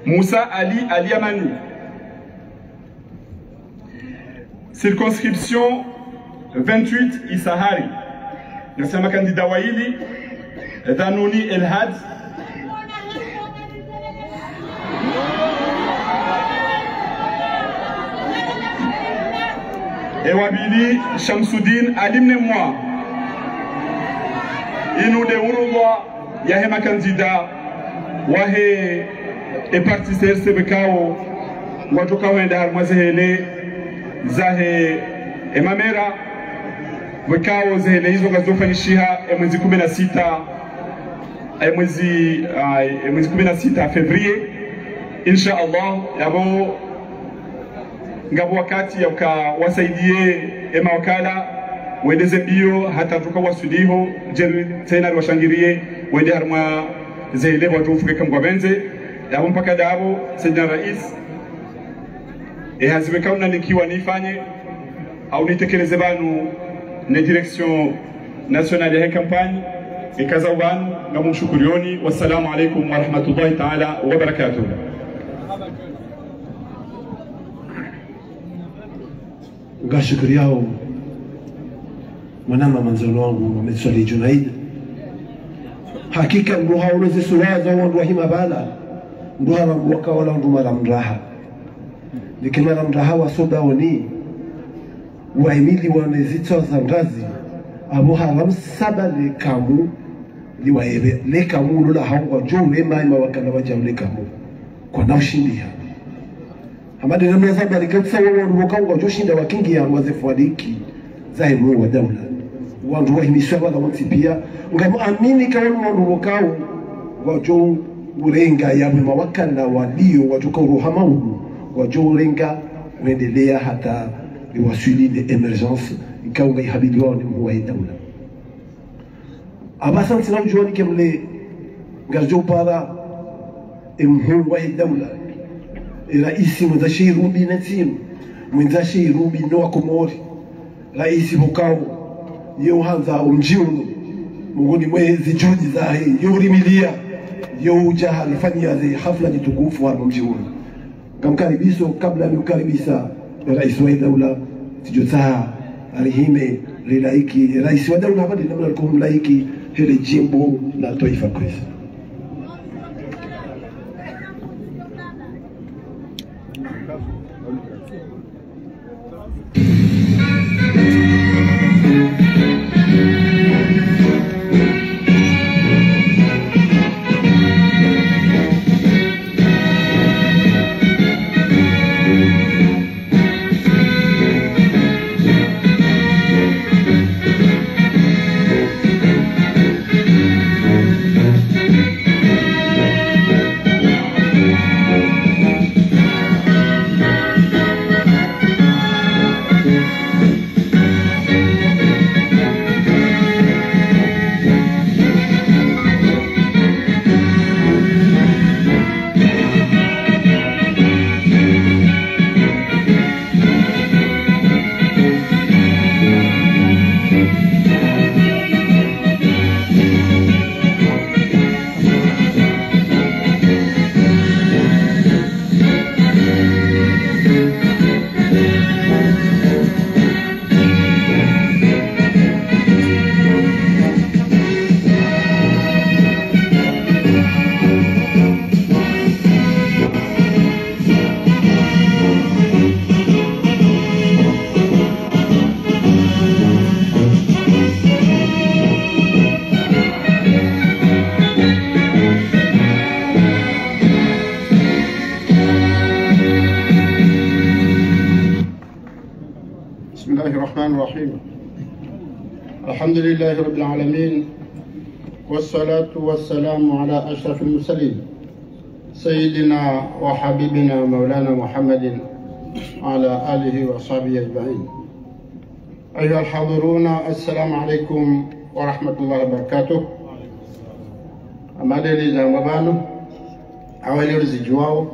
Moussa Ali Aliamani. Circonscription vingt-huit, Issahari, ngasina makandida waili, Dhanuni Elhad, ewa pvili Shamsudine Ali Mnemwa. Inu nde orodha yahe makandida wahe eparti C R C wekao ngwadjo ka hwenda harumwa zehele zahe emamera, wekao zehele izo ngazofanyishiha emwezi kumi na sita, emwezi, ah, emwezi kumi na sita février, insha Allah, yapvo ngapvo wakati ya uka wasaidiye emawakala wendeze mbio hata tuka waswiliho, djeri tsena riwashangiriye, wende harumwa zehele wadjo ufuke kamgwa benze, yapvo mpaka ndapvo, Sayyidina Rais, ehazi weka unanikiwa nifanye, au nitekeleze pvanu ne direction nationale yahe campagne, ikaza pvanu, ngamumshukurioni. Wassalamu alaikum warahmatullahi taala wabarakatuh. Ngashukuriyao mwanama mwandzani wangu Mohamed Swalihi Djunaid. Hakika mndru haono zisura za wandru wa hima pvala, mndru hamba mndru waka wala mndru mara mraha. Nike mara mraha wa soda oni. Wahimiliwa ne zitswa za ndrazi, apvo hapva msaba le kamu, liwaepve, le kamu lola hangwa djo urema ima wakala wadja ule kamu. Kwana ushindiha. Hama de namna zamba likatsa wandru waka ngwadjo shinda wakingiya ngwaze fwadiki za hemu wa daula. Wandru wahimiswa wala wontsi pia. Ngam amini ka wanu wandru wakao ngwadjo urenga ya mema wakala walio wadjo ka uroha maudu. Ngwadjo urenga uendelea hata liwaswili le émergence ikao ngayihabili wao ni mhuu wa daula. Apvasa ntsina udjuwa nike mle, ngaridjo upara, e mhuu wa daula, e raisi mwendza she irumbi ne ntsinu, mwendza she irumbi no wa Komori, raisi pvokao, ye uhandza omdji unu, mongoni mwe zidjuhudi zahe, ye urimiliya, ye udja harifanyiya ze hafla nyi tukufu hanu mdji unu. Ngamkaribiso, kabla ni ukaribisa, raisi wa daula, tsidjo tsaha, arihime, rilaiki, raisi wa daula, hapva de namna riko mlaiki, hele djimbo la twaifa kwezi. بسم الله الرحمن الرحيم. الحمد لله رب العالمين، والصلاة والسلام على أشرف المرسلين، سيدنا وحبيبنا مولانا محمد وعلى آله وصحبه أجمعين. أيها الحاضرون، السلام عليكم ورحمة الله وبركاته. Amadeli za mabano, awali rizidjuwao,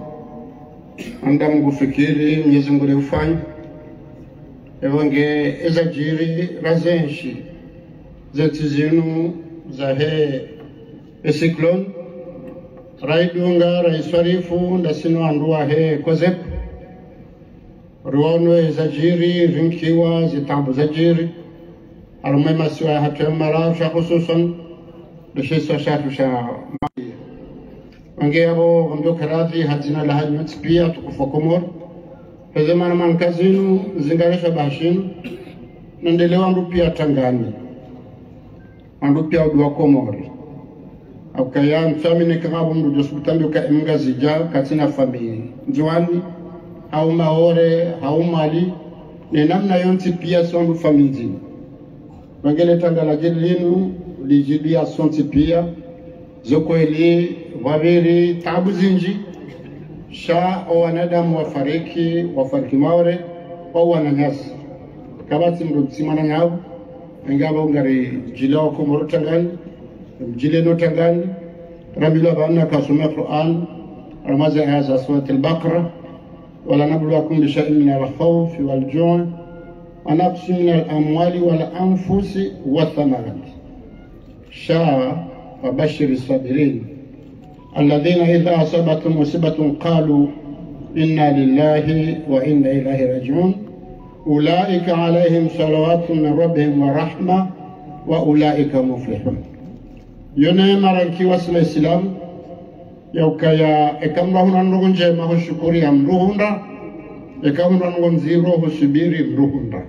anda mngufikiri, Mwenyezi Mungu le ufanya. Evo nge ezadjiri razenshi, zentsi zinu zahe e cyclone, raidunga, raiswarifu, ndasi no wandru wahe COSEP. Riwono ezadjiri, rinkiwa, zitabu zadjiri. Harumwa emasiwa yahatru ya mararu sha hususan, ndeshisiwa shahatru sha Maore. Wenge yapvo, wambe ukaradhi, ha dzina lahanyu nyontsi pia, tukufu wa Komori. Pveze mana manka zinu, zingaresha bahashinu, nendele wandru pia tangani. Wandru pia udu wa Komori. Haukaya ntsuamini kangapvo mndru djosubutu ambe uka Mngazidja katsina famiyi Ndzuwani, hau Maore, hau Mwali, ne namna yontsi pia si wandru famiyi ndzima. Wenge le tanga ladjiri linu, lidjiri ya sontsi pia, zo kweli, pvwapviri, tabu zindji, sha o wanadamu wafariki, wafariki Maore, wau wananyasi. Kapvatsi mndru tsi mwananyahu, wenge apvo ngaridjilio Komori tangani, mdjilio no tangani, rambilwa pvanu kasome Qur'an, harumwa ze aya za Surat al-Baqarah, ولنبلونكم بشيء من الخوف والجوع ونقص من الأموال والأنفس والثمرات. Sha وبشر الصابرين الذين إذا أصابتهم مصيبة قالوا إنا لله وإنا إليه راجعون. أولئك عليهم صلوات من ربهم ورحمة وأولئك هم المفلحون. Yo neema rankiwa si Maislamu, yaukaya eka mndru ahundra ndrongo ndjema hushukuri ya mndru hundra, eka hundra ndrongo ndziro husubiri mndru hundra.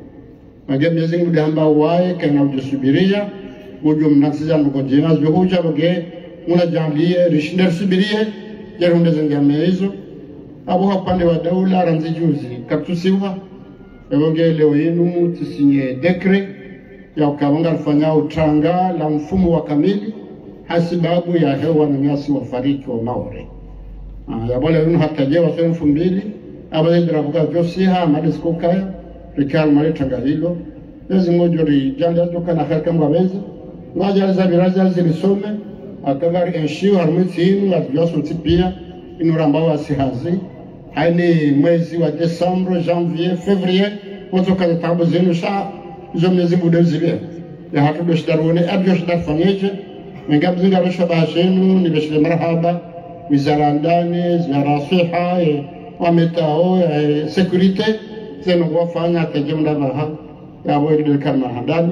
Pvwake Mwenyezi Mungu nde hamba waye, kena udjo subiria, udjo mnasiza ndrongoo ndjema zidjo hudja, pvwake Mola nadjaanliye, rishinde risubirie, djarihundre ze ndjema izo. Apvo ha upande wa daula, randzi juzi, katsusiwa, epvo nge leo inu, tsisinye décret, ya ukaya ngarifanyao utranga la mfumo wa kamili, ha sababu yahe wananyasi wafariki wa Maore. Ah, yapvo leo inu hata djewa so elfu mbili, apvo ze drapeau kadjosiha, made sikukaya, rikao male tranga lilo. Lezi ngodjo ridjaanliya djoka na kheri kamwe ngwapvendze. Ngwadjo alizapvira djali zirisome, hata ngari enshi harumwa entsi inu, ngadjuwa sontsi pia, inu ramba wasi hazi. Haina mwezi wa décembre, janvier, février, wotsoka na taabu zinu sha, izo Mwenyezi Mungu nde uzipvao. Ya hatru ndo shinda rione, apvo shinda rifanyedje. Menga mzinga rosha bahashenu, nipveshele marahaba, wizara ya ndani, wizara ya swiha, eh, wa météo, eh, sécurité, zinu ngwafanya, hata dje mda pvaha, yapvo ili nde kalima handani.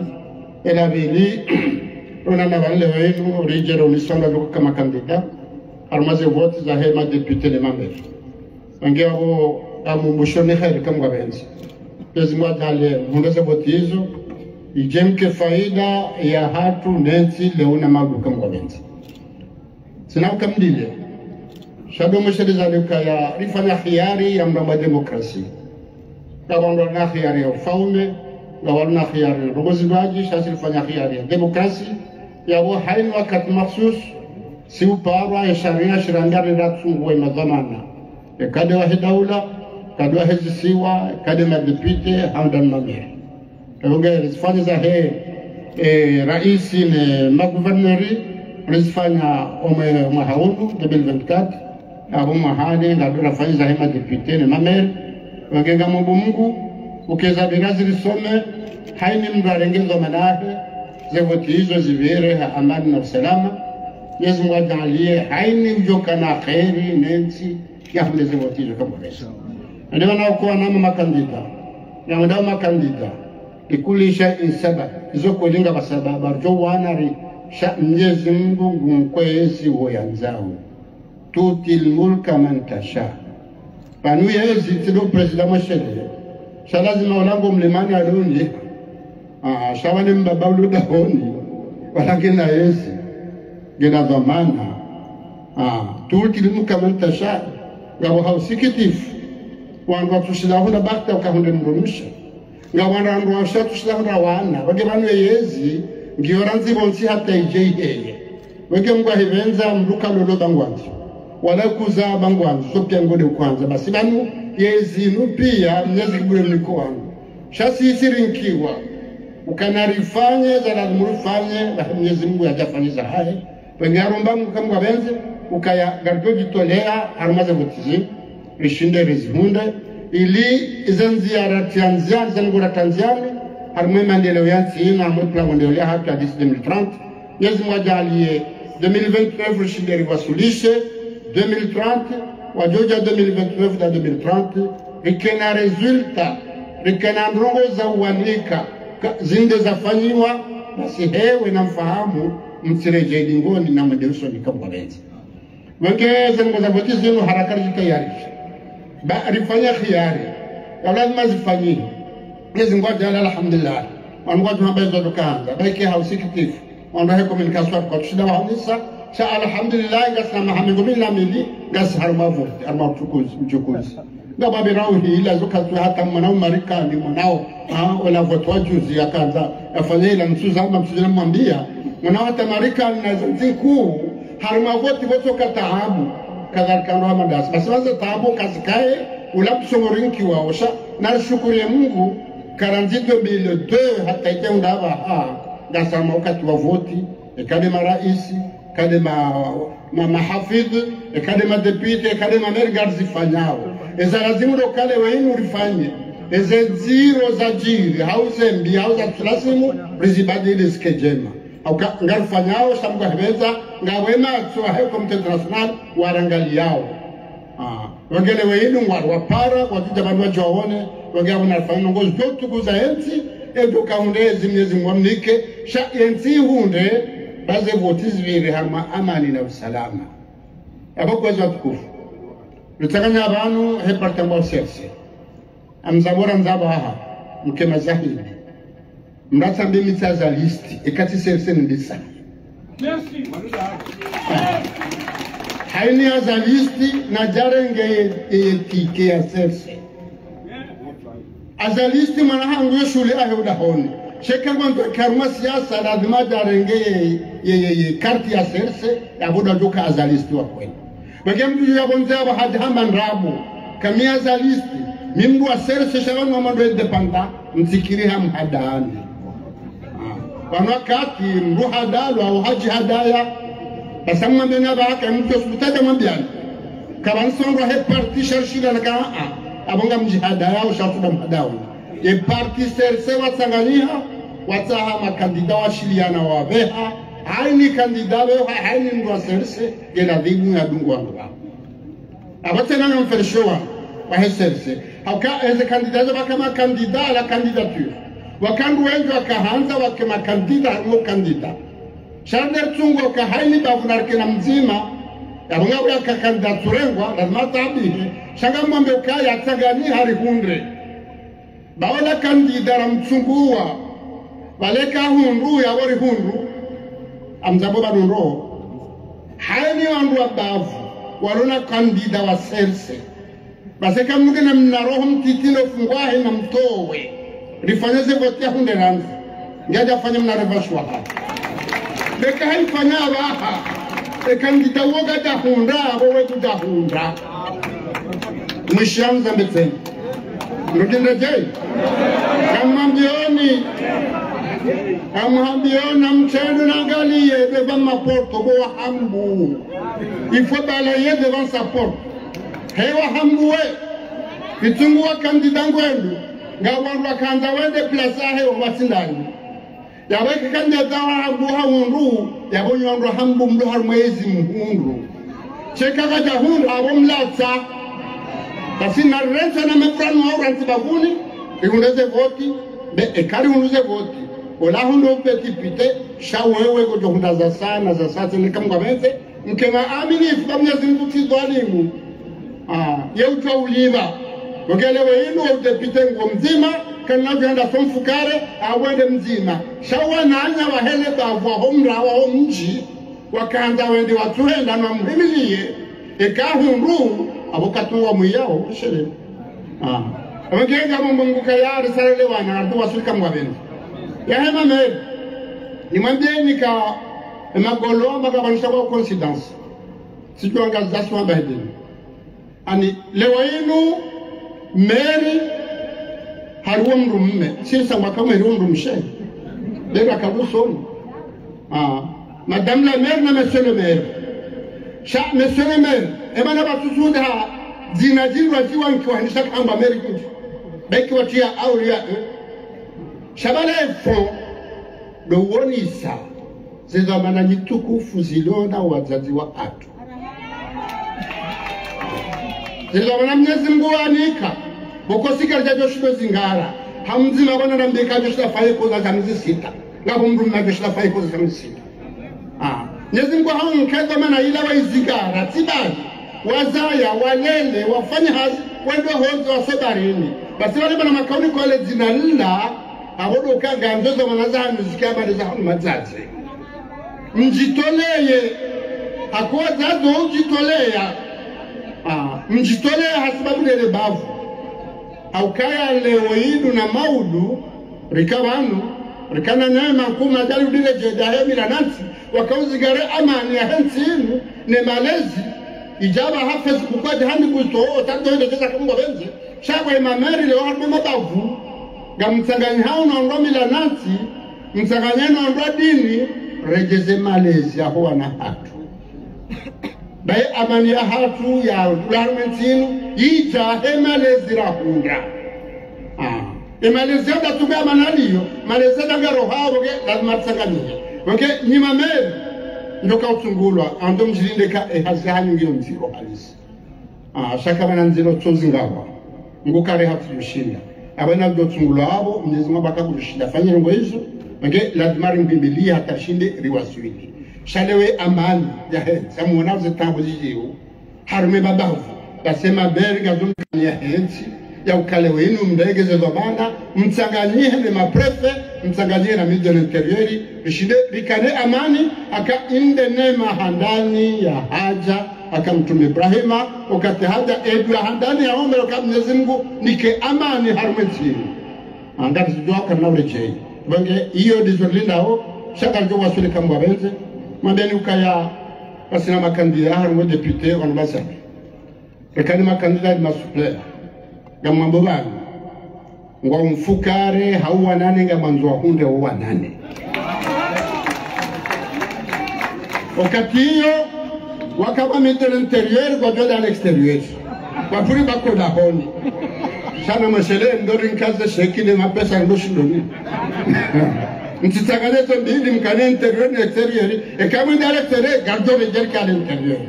Ela pvili, rona na pvale leo inu, ridje ronisonga djoka hama candidat, harumwa ze vote zahe madéputé ne mamere. Pvwake apvo, ngamumbushoni kheri kamwe ngwapvendze. Mwenyezi Mungu nadjaanliye, mhundre ze vote izo, idje mke faida ya hatru nentsi leo na mabu kamwe ngwapvendze. Tsina ukamdile. Sha ndo mwesheleza ukaya rifanya khiyari ya mramba démocratie. Ngapvo wandru wana khiyari ya ufaume, ngapvo wandru wana khiyari ya urongozi ndwadji, sha si rifanya khiyari ya démocratie. Yapvo haina wakati makhsus, si uparwa ye sharia shirandari ratsunguwe madhwamana. Eka nde wahe daula, eka nde wahe zisiwa, eka nde madéputé, hau nde mamere. Epvo nge rizifanya zahe, eh, raisi ne magouverneur, rizifanya omwe mwaha unu, deux mille vingt-quatre, apvo mwahani, ngapvo rafanya zahe madéputé ne mamere. Pvwake ngamomba Mungu, uke zapvira zirisome, haina mndru arenge dhwamana yahe, ze vote izo zipvire ha amani na usalama. Mwenyezi Mungu nadjaanliye, haina udjoka na kheri, nentsi, yahundre ze vote izo kamwe ngwapvendze. Nde mana uko wana ma makandida, na wandao makandida, لكل شيء سبب, izo kweli ngapvo sababu, ridjo wana ri, sha Mwenyezi Mungu ngu mkwezi wo yandzao. تؤتي الملك من تشاء. Pvanu yezi tsi ndo président mweshele. Sha lazima ulango mlimani aloni. Ah, sha wale mbaba ulo dahoni. Wala ngena yezi. Ngena dhwamana. Ah, تؤتي الملك من تشاء. Ngapvo ha usikitifu. Wandru watsushinda hula bakhti ukahundre mdrumshe. Ngapvo wandru washatsushinda hula wana. Pvwake pvanu yezi, ngiyo randzi pvontsi hata idje iheye. Pvwake Mungu ahipvendza mndru kalolo ba ngwandzo. Wala kuzaa ba ngwandzo, so pia ngonde ukwandza. Basi pvanu, yezi inu pia, Mwenyezi Mungu ngu mniko wanu. Sha si isi rinkiwa. Ukana rifanye, za lazimu rifanye, ba Mwenyezi Mungu yadjafanya zahahe. Pvwake ngaromba Mungu kamwe ngwapvendze, ukaya ngaridjo djitolea, harumwa ze vote zinu, rishinde rizihundre, ili ize ndzia ratria ndziani, ze ndrongoo ratria ndziani, harumwa ye maendeleo ya ntsi inu, harumwa ye plan maendeleo ya hatru ya d'ici deux mille trente, Mwenyezi Mungu nadjaanliye, deux mille vingt-neuf rishinde riwasulishe, deux mille trente, wadjodja deux mille vingt-neuf na deux mille trente, rikena résultat, rikena ndrongoo za uwanika, ka, zinde zafanyiwa, basi hewe na mfahamu, mtsiredjei dingoni na mwende usoni kamwe ngwapvendze. Pvwake ze ndrongoo za vote zinu haraka rizitayarishe. Ba rifanya khiyari. Ya lazima zifanyihe. Mwenyezi Mungu nadjaanliye, alhamdulillah. Wanu ngwadjo hamba izo ndo kandza. Ba ike ha usikitifu. Wandru wahe communication kwatsushinda wahanisa. Sha alhamdulillah, ngasina maha mengo mili na mili, ngasi harumwa vote, harumwa uchukuzi, uchukuzi. Ngapvo pvira uhila, zo katsu hata mwana wa Marikani, mwana wa, ah, ola vote wa juzi yakandza, yafanya ila ntsu zamba, ntsu zina mwambia. Mwana wa hata Marikani na zantsi nkuu, harumwa vote, vote ka taabu, kadhalika ndo wa madasi. Basi waze taabu kazikaye, ula msongo rinkiwa osha, na rishukuriye Mungu, karandzi deux mille deux, hata ike undaba, ha, ngasi harumwa wakati wa vote, eka nde maraisi, eka nde ma, ma, mahafidh, eka nde madéputé, eka nde mamere ngarizifanyao. Eza lazimu ndo kale weinu rifanye. Eze ndziro zadjiri, hau ze mbi, hau zatsu lazimu, rizibadili zike ndjema. Hauka, ngarifanyao, sha Mungu ahipvendza, ngapvo ye matso yahe communauté internationale, warangaliyao. Ah, pvwake leo inu ngwari wapara, wadjudja pvanu wadjowone, pvwake apvo narifanye ndrongoo zidjo tukuza yentsi, edjo kahundre ezi Mwenyezi Mungu amnike, sha yentsi ihundre, ba ze vote zipvire harumwa amani na usalama. Apvo kwezi watukufu. Ritsanganya pvanu he parti ya mwa C R C. Amzabora nzaba aha, mke mazahidi. Mnatsambe mi tsi Azaliste, eka tsi CRC nindesa. Haini Azaliste nadjarenge ye, ye, ye ticket ya CRC. Azaliste mwana hangu yo shuhuli yahe udahoni. Sha eka ngwandzo yake harumwa siasa lazima yadjarenge ye, ye, ye, ye carte ya CRC, yapvo ndo yadjoka Azaliste wa kweli. Wenge mndru yapvo ndze yapvo hadja hamba ndrabo. Ka mi Azaliste, mi mndru wa CRC sha pvanu wamba ndo indépendant, mtsikiri hamhadaani. Ah. Pvanu wakati mndru hadalwa, au hadjihadaya. Basi mwambiani apvaha ka mndru yosubutadja mwambiani. Kapvatsi mndru wahe parti sha rishilana ka, ah, ah. Apvo ngamdjihadaya, au sha tsuda mhadaoni. Ye parti CRC watsanganyiha, watsaha makandida washiliana wapveha, haini kandida pveha, haini mndru wa CRC, ngena dhimu ya dungu wandru wao. Apvo tsena ngamferisho wa, wahe CRC. Hauka eze kandida zo pvaka makandida à la candidature. Waka wandru wendji wakahandza wake makandida, harumwa kandida. Sha ritsungu uka haini bavu narike na mdzima, yapvo ngapvo yaka kandida tsurengwa, lazima tabihi. Sha ngamwambe uka yatsanganyiha rihundre. Ba ola kandida ramtsunguwa, pvale kahundru, yapvo rihundru, amdzambo pvanu ndro. Haini wandru wa bavu, walona kandida wa CRC. Basi eka mndru ngena mna roho mtiti no fungwahe namtowe. Rifanye ze voti yahundre randzi. Ngadja fanya mna revanche waha. Beka haifanya apvaha. Eka kandida uwo kadjahundra, apvo we kudjahundra. Mwishiya mdzambe tsena. Nukindra djei. Kamwambioni. Kamwambioni mtsendo nangaliye pvepva maporto bo wahambu. Il faut balayer devant sa porte. He wahambu we. Itsunguwa kandida ngwendao. Ngapvo wandru wakandza wende place yahe watsindani. Yapvo eka kandida wahambu hahundru, yapvo nyi wandru wahambu mndru harumwa ezi mhundru. Sha eka kadjahundra, apvo mlatsa. Basi narirentse na mefurano wa urantsi bavuni, rihundre ze voti, be eka rihundru ze voti. Ola hundre upve député, sha wewe ngodjohundra za sana, za sasa, neka Mngu apvendze, mkena amini ifu ba Mwenyezi Mngu tsi dhwalimu. Ah, ye udjuwa ulipva. Wenge leo inu udéputé ngo mdzima, kana udjo hwenda somfukare, awende mdzima. Sha wananya wahe le bavu waho mra waho mdji, wakandza wende watsuhenda na muhimiliye, eka hundru, apvo katsuwa mwiyaho, shere. Ah. Apvo ngenga Mungu kaya risarele wana, atu wasulika mwabeni. Yahe mameri, nimwambieni ka, emagolo amba kapvanisa kwa coïncidence. Sijua ngazi zasi wamba hedeni. Ani, leo inu, meri, hariwo mndru mme. Siri sa mwaka meri wo mndru mshe. Bera kabusono. Ah, Madame la maire na Monsieur le maire. Sha, Monsieur le maire, emana basusunde ha, dzina djindru wadjiwa nki wahanisha kamba meri kundji. Beki watia aulia, eh. Sha bala efo, ndo wonisa. Zedhwamana nyitukufu zilona wadzadze wahatru. Zedhwamana Mwenyezi Mngu wanika, boko sikari djadjo shindo zingara. Hamdzima bwana nambika djo shinda faye koza za mezi sita. Ngapvo mndru mna djo shinda faye koza za mezi sita. Ah. Mwenyezi Mngu haunike dhwamana ila waizingara, tsi bali. Wazaya, walele, wafanye hazi, wende hondze, wasobarini. Basi wale bana makauni kwa le dzina lila, apvo ndo uka ngandzo zedhwamana zahanu zike habari zahanu madzadze. Mdjitoleye, hakuwa zazo udjitoleya. Ah, mdjitoleye hasibabu lele bavu. Haukaya leo inu na maudu, rika pvanu, rika na neema nkuu madjali udile djeda he mila nantsi, wakauzingare amani yahe ntsi inu, ne malezi, idjaba ha Facebook kwadja handi kusto, otando hende djeza kamungu pvendze, sha kwa emameri leo harumwa mabavu, ngamtsanganyihao no wandru wa mila nantsi, mtsanganye no wandru wa dini, redjeze malezi yaho wana hatru. Baye amani yahatru ya ularume ntsinu, idja he malezi rahundra. Ah. Emalezi yanda tume amani aliyo, malezi yanda ngaroha, woke, lazima tsanganyihe. Woke, nyi mameri, ndoka utsungulwa, ando mdjilinde ka, eh, hazi hanyu ngiyo ndziro halisi. Ah, sha kapvana ndziro tsozi ngapvo. Mngu kare hatsu djoshinda. Apvo na djo tsungulwa apvo, Mwenyezi Mngu apvaka kudjoshinda. Fanye ndrongo izo, nge lazima rimbimbilie hata rishinde riwaswili. Sha lewo amani yahe ntsi, sa muona ze tabu zidjiwo. Harumwa mabavu, basi emameri ngazo ndani yahe ntsi, Ya ukaya leo inu mregeze dhwamana, mtsanganyihe ne maprefe, mtsanganyihe na ministre de l'intérieur, rishinde rikane amani, aka inde ne mahandani ya hadja, aka Mtrume Ibrahima, wakati hadja, edua handani ya ombe, aka Mwenyezi Mungu, nike amani harumwa entsi inu. Anga tsidjuwa kana uredjeyi. Pvwange, iyo ndizo lindao, sha ngaridjo waswili kamwe pvendze, mambeni ukaya, ngasina makandida, harumwa député, wanu basanu. Reka ni makandida ni masuppléant. Ngamwambo pvanu. Ngwa umfukare, hau wanane, ngamwandzo wahundre wo wanane. Wakati iyo, wakaba ministre de l'intérieur, kwa djoda à l'extérieur. Wapvuri bako dahoni. Sha na mashele, ndo rinkaze sheki ne mapesa ndo shindoni. Mtsitsanganye zo mbili mkane intérieur na extérieur. Eka mwende à l'extérieur, ngaridjo redjeyi ka à l'intérieur.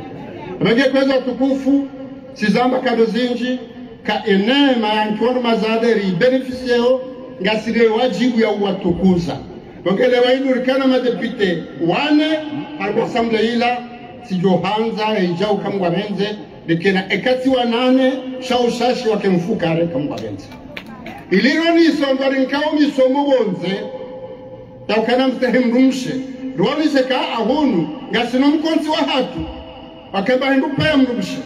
Renge kweza tukufu, sizamba kado zindji, ka enema ya ntwaro mazade ribénéficiéo, ngasina wadjibu ya uwatukuza. Donc, leo inu rikana madéputé wane, harumwa assemblée ila, tsidjo handza, idjau kamwe pvendze, rikena ekatsi wanane, sha ushashi wake mfukare kamwe pvendze. Ili roni isondwa rinkao misomo pvondze, ya ukana mstehi mdrumshe, roni seka ahunu, ngasina mkontsi wahatru, wakemba hindru paya mdrumshe.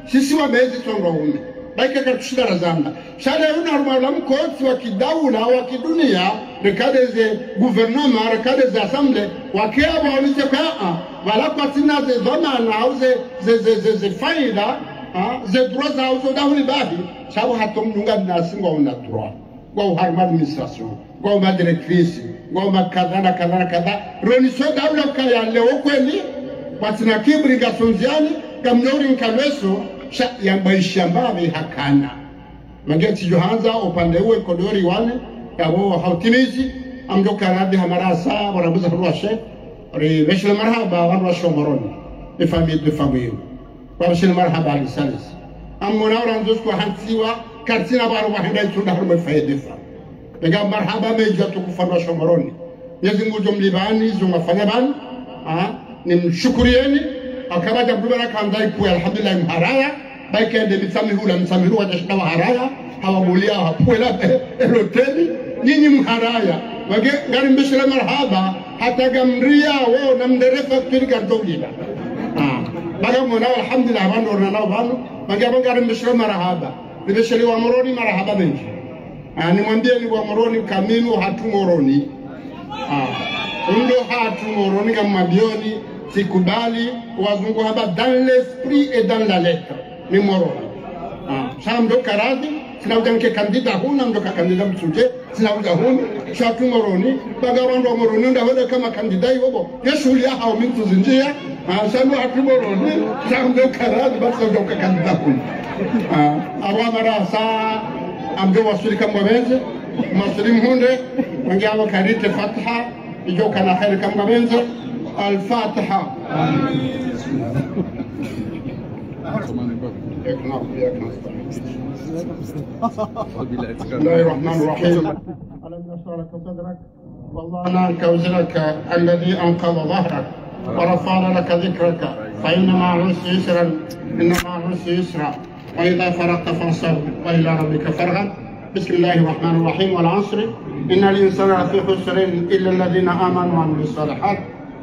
Sisi wamezi tsondwa ume. Baika kartushinda razamba. Sha leo inu harumwa ula mkontsi wa kidaula, wa kidunia, reka ndeze gouvernement, reka ndeze assemblée, wakea waonese ka, ah, wala kwatsina ze dhwamana, au ze, ze, ze, ze, ze faida, ah, ze droit za, au zo dahoni bahi, sha wo hata mdunga nasi ngwa una droit. Ngwa uharumwa administration, ngwa uma directrice, ngwa uma kadha na kadha na kadha. Roni so daula ukaya leo kweli, kwatsina kibri ngasondziani, ngamnori nkalweso, sha yamba ishamba pvi hakana. Mangeti djo handza, upande uwe kodori wane, yawo hautimizi, amdjo karadhi hamarasa, warabuza haruwashe, ri veshile marahaba, waruwashe Moroni, ni famille de famille. Wabashiri marahaba Ali Salisi. Amona urandzo siku hantsiwa, kartsina pvanu pvahenda itsunda harumwa faida fa. Pvenga marahaba mendji watukufu wandru wa Shomoroni. Mwenyezi Mungu ngudjo mlipvani, zo mwafanya pvanu. Ah, nimshukurieni. Akaba dja bubara kandza ipuwe, alhamdulillah, mharaya. Baike nde mitsamihula, mitsamihulu wadjashinda waharaya. Hawabulia, hapuwela, eh, eh, loteli. Nyinyi mharaya. Wage, ngari mbishira marahaba. Hata ngamriya wo na mdere facture kartolila. Ah. Baga mwana, alhamdulillah, pvanu orina nao pvanu. Baga, baga rimbishira marahaba. Rimbishira wa Moroni marahaba mendji. Ah, nimwambieni wa Moroni kaminu hatru Moroni. Ah. Undo hatru Moroni ngamwambioni, tsikubali, wazungu hamba dans l'esprit et dans la lettre. Ni Moroni. Ah, sha mdjo karadhi, tsina udja nike kandida hunu, mdjo ka kandida mtsudje, tsina udja hunu, sha hatru Moroni, baga wandru wa Moroni, unda hole kama kandida iwobo, ye shuhuli ya hao mi ntsuzindjia, ah, sha ndo hatru Moroni, sha mdjo karadhi, basi udja uka kandida hunu. Ah, awa marasa, amdjo waswili kamwe pvendze, mwaswili mhundre, wangi awa karite Fatiha, idjo kana kheri kamwe pvendze. Al-Fatiha. بسم الله الرحمن الرحيم. ألم نشرح لك صدرك ووضعنا عنك وزرك الذي أنقض ظهرك ورفعنا لك ذكرك فإن مع العسر يسرا إن مع العسر يسرا وإذا فرغت فانصب وإلى ربك فارغب. بسم الله الرحمن الرحيم. والعصر إن الإنسان لفي خسر إلا الذين آمنوا وعملوا الصالحات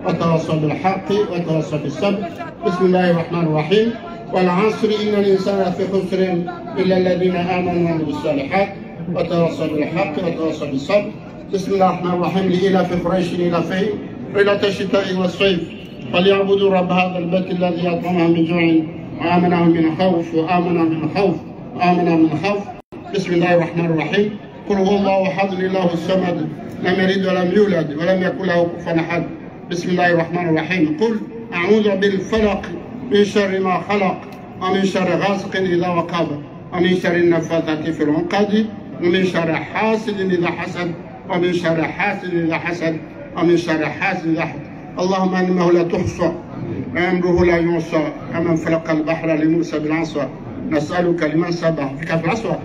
وتواصوا بالحق وتواصوا بالصبر. بسم الله الرحمن الرحيم. والعصر إن الإنسان لفي خسر إلا الذين آمنوا وعملوا الصالحات وتواصوا بالحق وتواصوا بالصبر. بسم الله الرحمن الرحيم. لإيلاف قريش إيلافهم رحلة الشتاء والصيف فليعبدوا رب هذا البيت الذي أطعمهم من جوع وآمنهم من خوف وآمنهم من خوف وآمنهم من خوف. بسم الله الرحمن الرحيم. قل هو الله أحد الله الصمد لم يلد ولم يولد ولم يكن له كفوا أحد. بسم الله الرحمن الرحيم. قل أعوذ بالفلق من شر ما خلق ومن شر غاسق إذا وقب ومن شر النفاثات في العقد ومن شر حاسد إذا حسد ومن شر حاسد إذا حسد ومن شر حاسد إذا حسد. اللهم علمه لا تحصى وأمره لا يحصى كمن فلق البحر لموسى بالعصا نسألك لمن سبح بك في العصا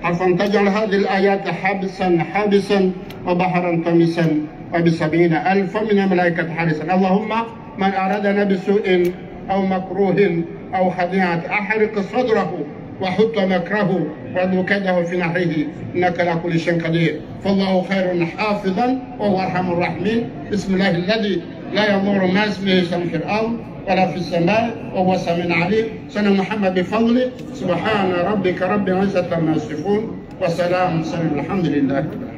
حرفا تجعل هذه الآيات حابسا حابسا وبحرا طمسا وبسبعين ألفا من الملائكة حارسا. اللهم من أرادنا بسوء أو مكروه أو خديعة أحرق صدره وحط مكره وردد كيده في نحره إنك على كل شيء قدير. فالله خير حافظا وهو أرحم الراحمين. بسم الله الذي لا يضر مع اسمه شيء في الأرض ولا في السماء وهو السميع العليم. سيدنا محمد بفضله. سبحان ربك رب العزة عما يصفون. وسلام على المرسلين. الحمد لله رب العالمين.